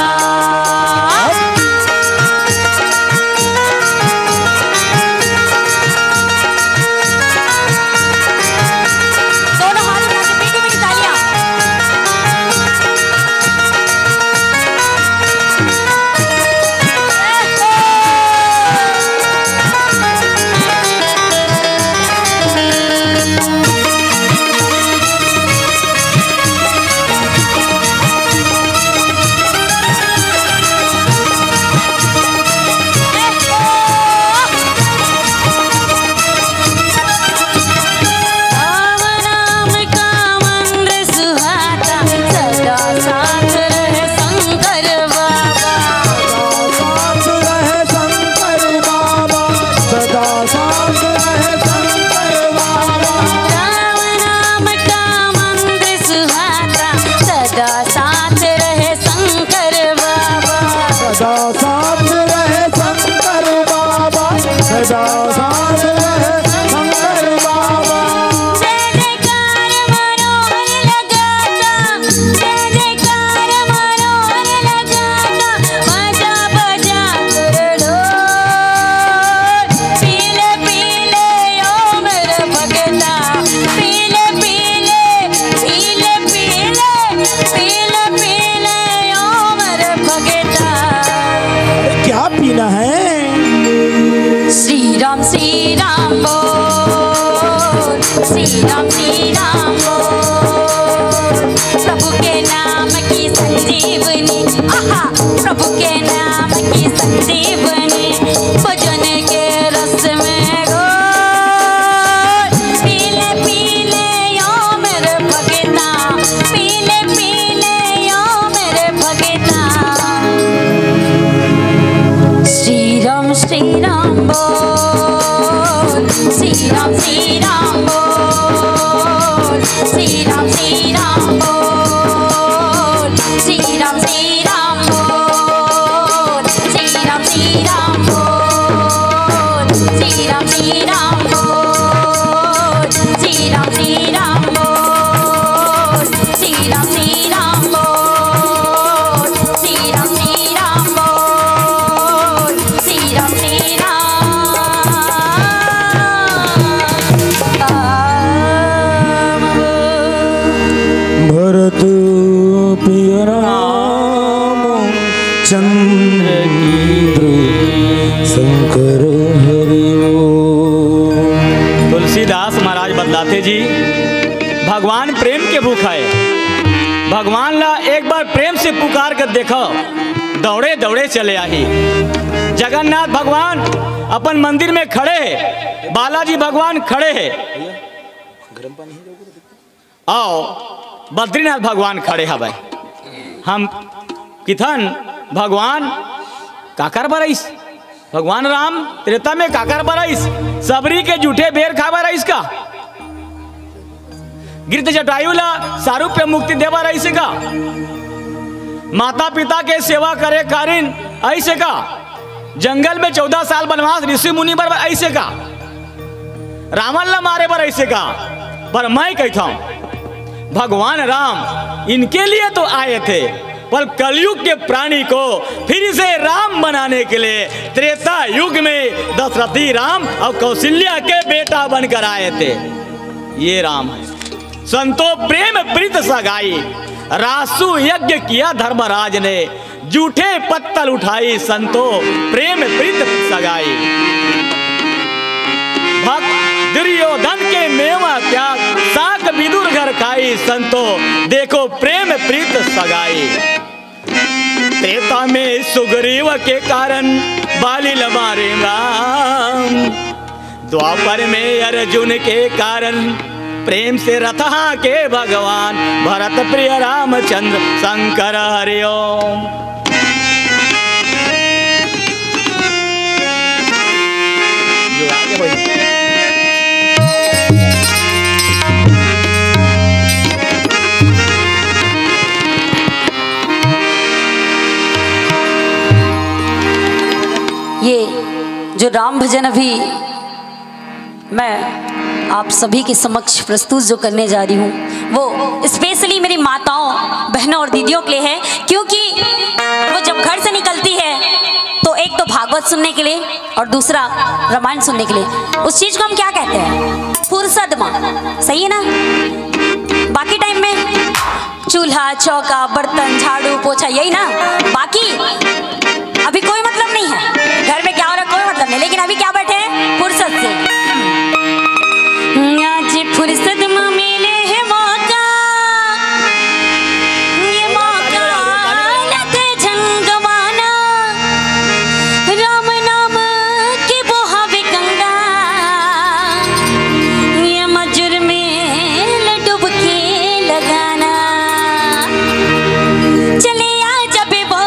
दोनों हाथ उठा के मीठी मीठी तालियां। जी, भगवान प्रेम के भूखा हे। भगवान ला एक बार प्रेम से पुकार कर देखो, दौड़े दौड़े चले आही। जगन्नाथ भगवान अपन मंदिर में खड़े हे, बालाजी भगवान खड़े हे, अउ बद्रीनाथ भगवान खड़े हवय। हम किथन, भगवान काकर बर आइस? भगवान राम त्रेता में काकर बर आइस? सबरी के जूठे बेर खाए बर आइस का? गिद्ध जटायु ला सारूप मुक्ति दे बर आइस का? माता पिता के सेवा करे कारिन आइस का? जंगल में चौदह साल वनवास ऋषि मुनि बर आइस का? रावण ला मारे बर आइस का? पर मैं कहता हूँ, भगवान राम इनके लिए तो आए थे, पर कलयुग के प्राणी को फिर से राम बनाने के लिए त्रेता युग में दशरथी राम और कौशल्या के बेटा बनकर आए थे। ये राम है। संतो प्रेम प्रीत सगाई, रासु यज्ञ किया धर्मराज ने, जूठे पत्तल उठाई संतो, प्रेम प्रीत सगाई। भक्त दुर्योधन के मेवा त्याग, साक विदुर घर खाई संतो, देखो प्रेम प्रीत सगाई। त्रेता में सुग्रीव के कारण बाली ल मारे राम, द्वापर में अर्जुन के कारण प्रेम से रथ हाँके भगवान, भरत प्रिय रामचंद्र शंकर हरिओम। ये जो राम भजन अभी मैं आप सभी के समक्ष प्रस्तुत जो करने जा रही हूँ, वो स्पेशली मेरी माताओं, बहनों और दीदियों के लिए है, क्योंकि वो जब घर से निकलती है तो एक तो भागवत सुनने के लिए और दूसरा रामायण सुनने के लिए। उस चीज को हम क्या कहते हैं? फुर्सत माँ, सही है ना? बाकी टाइम में चूल्हा, चौका, बर्तन, झाड़ू, पोछा, यही ना। बाकी अभी कोई मतलब नहीं है, घर में क्या हो रहा है, कोई मतलब नहीं, लेकिन अभी क्या बैठे हैं? फुर्सत से। आज फुर्सत में मिले है मौका, ये मौका लगे झंगवाना, राम नाम के बोहावे गंगा, ये मजुर में डुबकी लगाना। चले आ जबे वो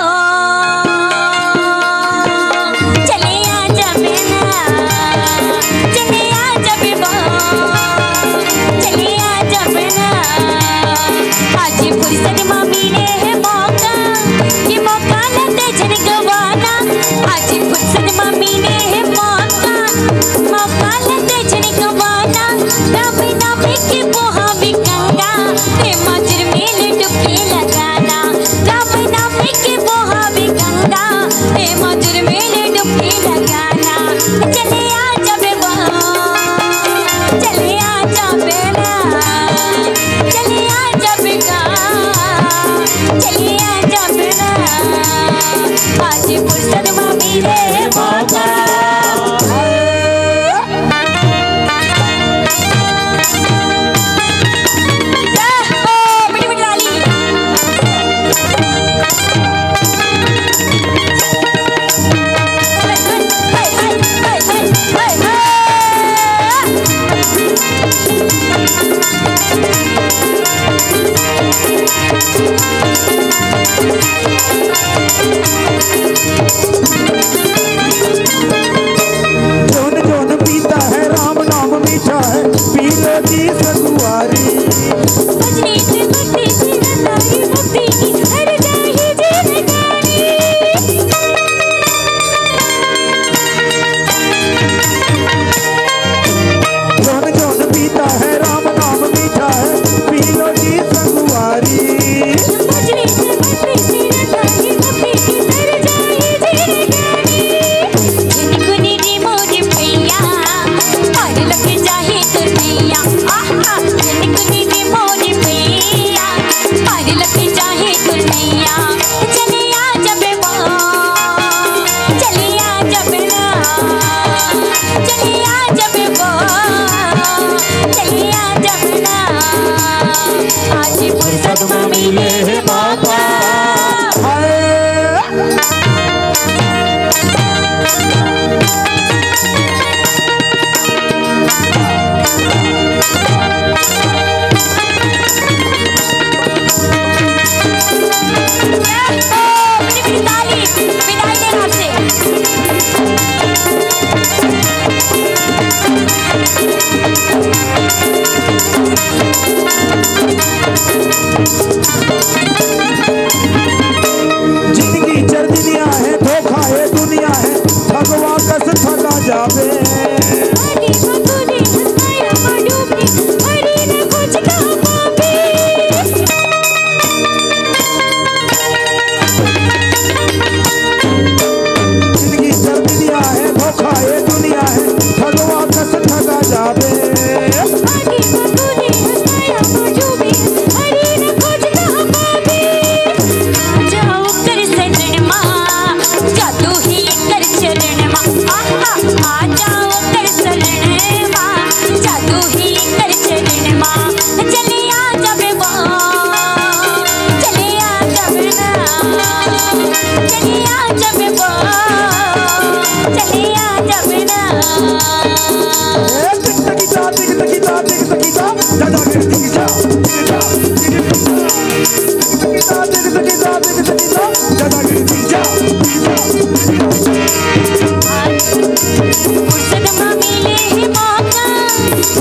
फुर्सत मा मिले हे मौका,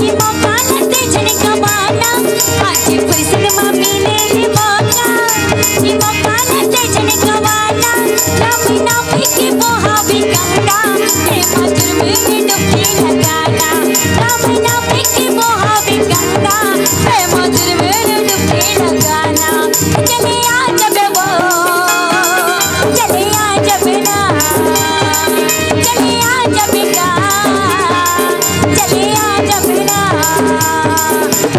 ये मौका न तेजन गवाना। आज फुर्सत मा मिले हे मौका, ये मौका न तेजन गवाना। नाम नाम के बोहावे गंगा, प्रेम जुर्म में डुबकी लगाना। नाम नाम के बोहावे गंगा, प्रेम जुर्म में डुबकी लगाना। चले आ जब वो, चले आ जब ना, चले आ जब ना, चले आ जब ना।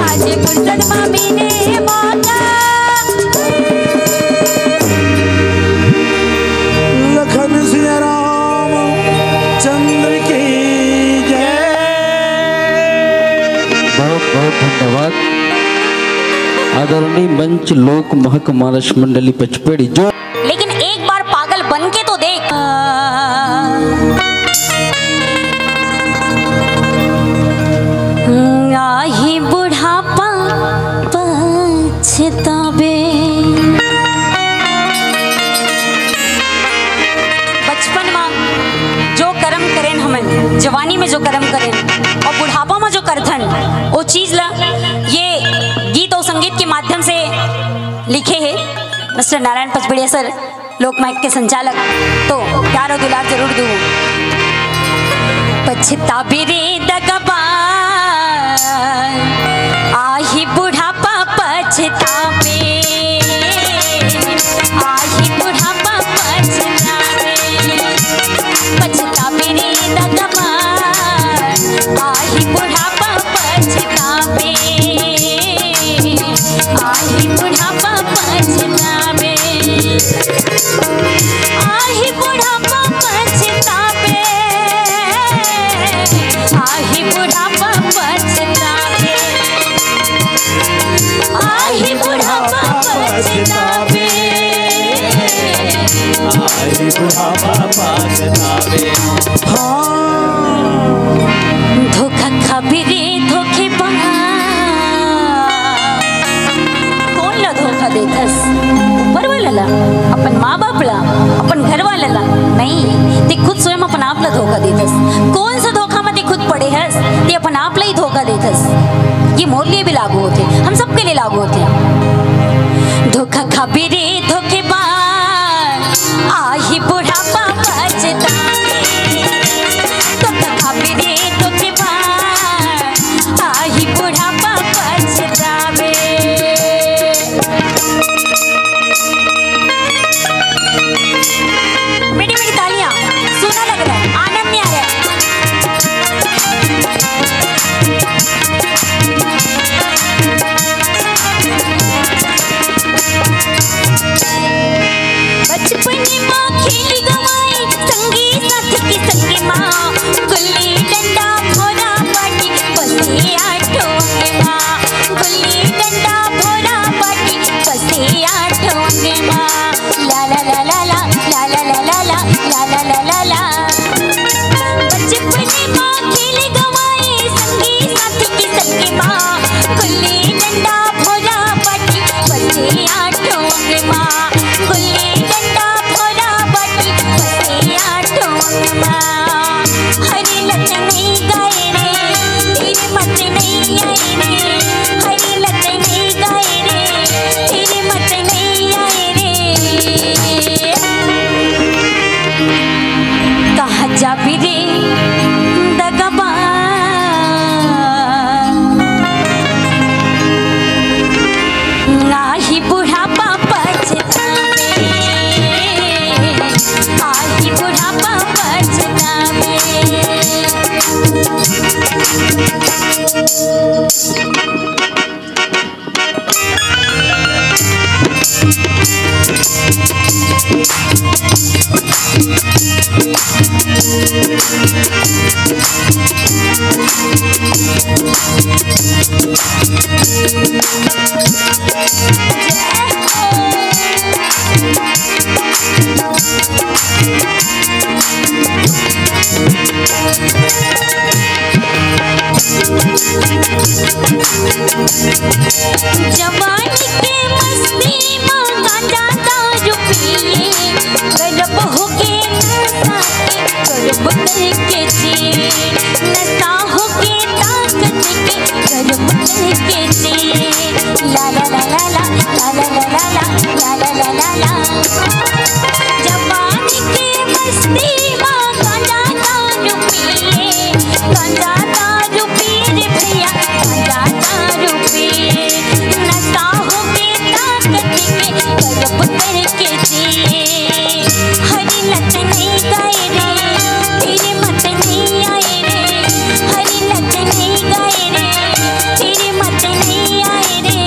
आज फुर्सत मा मिले मौका। लखन सिया राम चंद्र की जय। बहुत बहुत धन्यवाद आदरणीय मंच लोक महक मानस मंडली पचपेड़ी जो। लेकिन एक बार पागल बन के तो देख। आही बुढ़ापा पछताबे। बचपन मा जो करम करेन हमन, जवानी में जो करम करेन और बुढ़ापा में जो करथन, वो चीज ला ये गीत और संगीत के माध्यम से लिखे हे मिस्टर नारायण पचपेड़िया सर, लोकमहक के संचालक। तो प्यार और दुलार जरूर दू। पछताबे रे दगबा, आही बुढ़ापा पछताबे, आही बुढ़ापा पछताबे। पछताबे रे दगबा, आही बुढ़ापा पछताबे, आही बुढ़ापा पछताबे, आही बुढ़ापा पछताबे, आही बुढ़ापा पछताबे, आही बुढ़ापा पछताबे। आही बुढ़ापा पछताबे। हाँ। धोखा खाबे रे धोखेबाज। कौन ला धोखा देथस? ऊपर वाला ला? अपन माँ बाप ला? अपन घर वाला ला? नहीं, ते खुद स्वयं अपन आप ला धोखा देथस। कौन सा धोखा में ते खुद पड़े हस? ते अपन आप ला ही धोखा देथस। ये मोर लिए भी लागू होथे, हम सबके लिए लागू होथे। धोखा खाबे रे धोखेबाज, आही बुढ़ापा पछताबे। धोखा खाबे रे धोखेबाज, आही बुढ़ापा पछताबे। मीठी मीठी तालियां, सुना लग रहा है, आनंद नहीं आ रहा है। बचपन मा खेल गवाए, संगी साथी के संग मा, गुल्ली डंडा भोरा बाटी, बस ये आठों अंग मा, गुल्ली डंडा भोरा बाटी, बस ये आठों अंग मा। ला ला ला ला ला, ला ला ला ला ला, ला ला ला ला ला। बचपन मा खेल गवाए, संगी साथी के संग मा, गुल्ली डंडा भोरा बाटी, बस ये आठों अंग मा, गुल्ली डंडा भोरा बाटी, बस ये आठों अंग मा। हरी लत नहीं गाए रे, तेरी मत नहीं आई रे, हरी लत नहीं गाए रे, तेरी मत नहीं आई रे। कहाँ जाबे रे दगबा, आही बुढ़ापा पछताबे, आही बुढ़ापा पछताबे। जवानी के मस्ती में गांजा दारू पिए, गजब होके नशा के गजब करके जिए, नशा होके ताकत के गजब करके जिए। ला ला ला ला ला, ला ला ला ला ला, ला ला ला ला ला। जवानी के मस्ती में गांजा दारू पिए, गांजा दारू पिए रे भैया, गांजा दारू पिए। नशा होके ताकत के गजब करके जिए। हरी लत नहीं गाए रे, तेरे मत नहीं आए रे। हरी लत नहीं गाए रे, तेरे मत नहीं आए रे।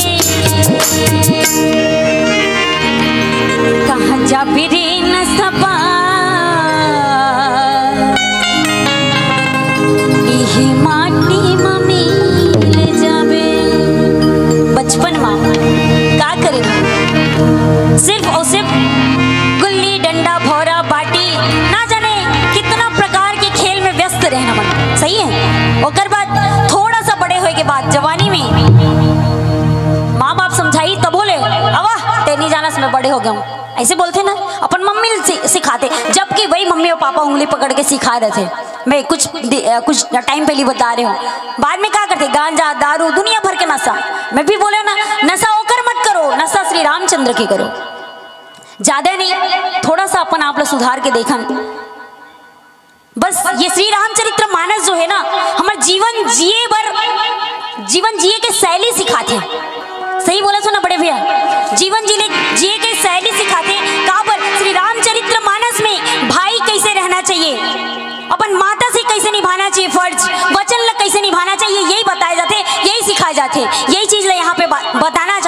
कहाँ जाबे रे नसबा, इही माटी म मिल जाबे। बचपन म का करे, सिर्फ और सिर्फ गुल्ली डंडा भौरा बाटी, ना जाने कितना प्रकार के खेल में व्यस्त रहना मन। सही है। ओकर बाद थोड़ा सा बड़े होए के बाद जवानी में माँ बाप समझाई तब बोले, अवा ते नहीं जाना, मैं बड़े हो गया हूँ, ऐसे बोलते ना, अपन मम्मी सि-, सिखाते, जबकि वही मम्मी और पापा उंगली पकड़ के सिखा रहे थे। मैं कुछ दि-, अ, कुछ टाइम पहले बता रहे हूँ, बाद में क्या करते, गांजा दारू दुनिया भर के नशा। मैं भी बोले ना, नशा ओकर मत करो, नशा श्री रामचंद्र के करो। ज्यादा नहीं, थोड़ा सा अपन आप लोग सुधार के देखन। बस ये श्री रामचरित्र मानस जो है ना, हमर जीवन जिए बर, जीवन जिए के शैली सिखाथे। सही बोला सो ना बड़े भैया, जीवन जीले, जिए के शैली सिखाथे। काबर श्री रामचरित्र मानस में भाई कैसे रहना चाहिए, अपन माता से कैसे निभाना चाहिए फर्ज, वचन ला कैसे निभाना चाहिए, यही बताए जाथे, यही सिखाए जाथे, यही चीज ला यहाँ पे बा-, बताना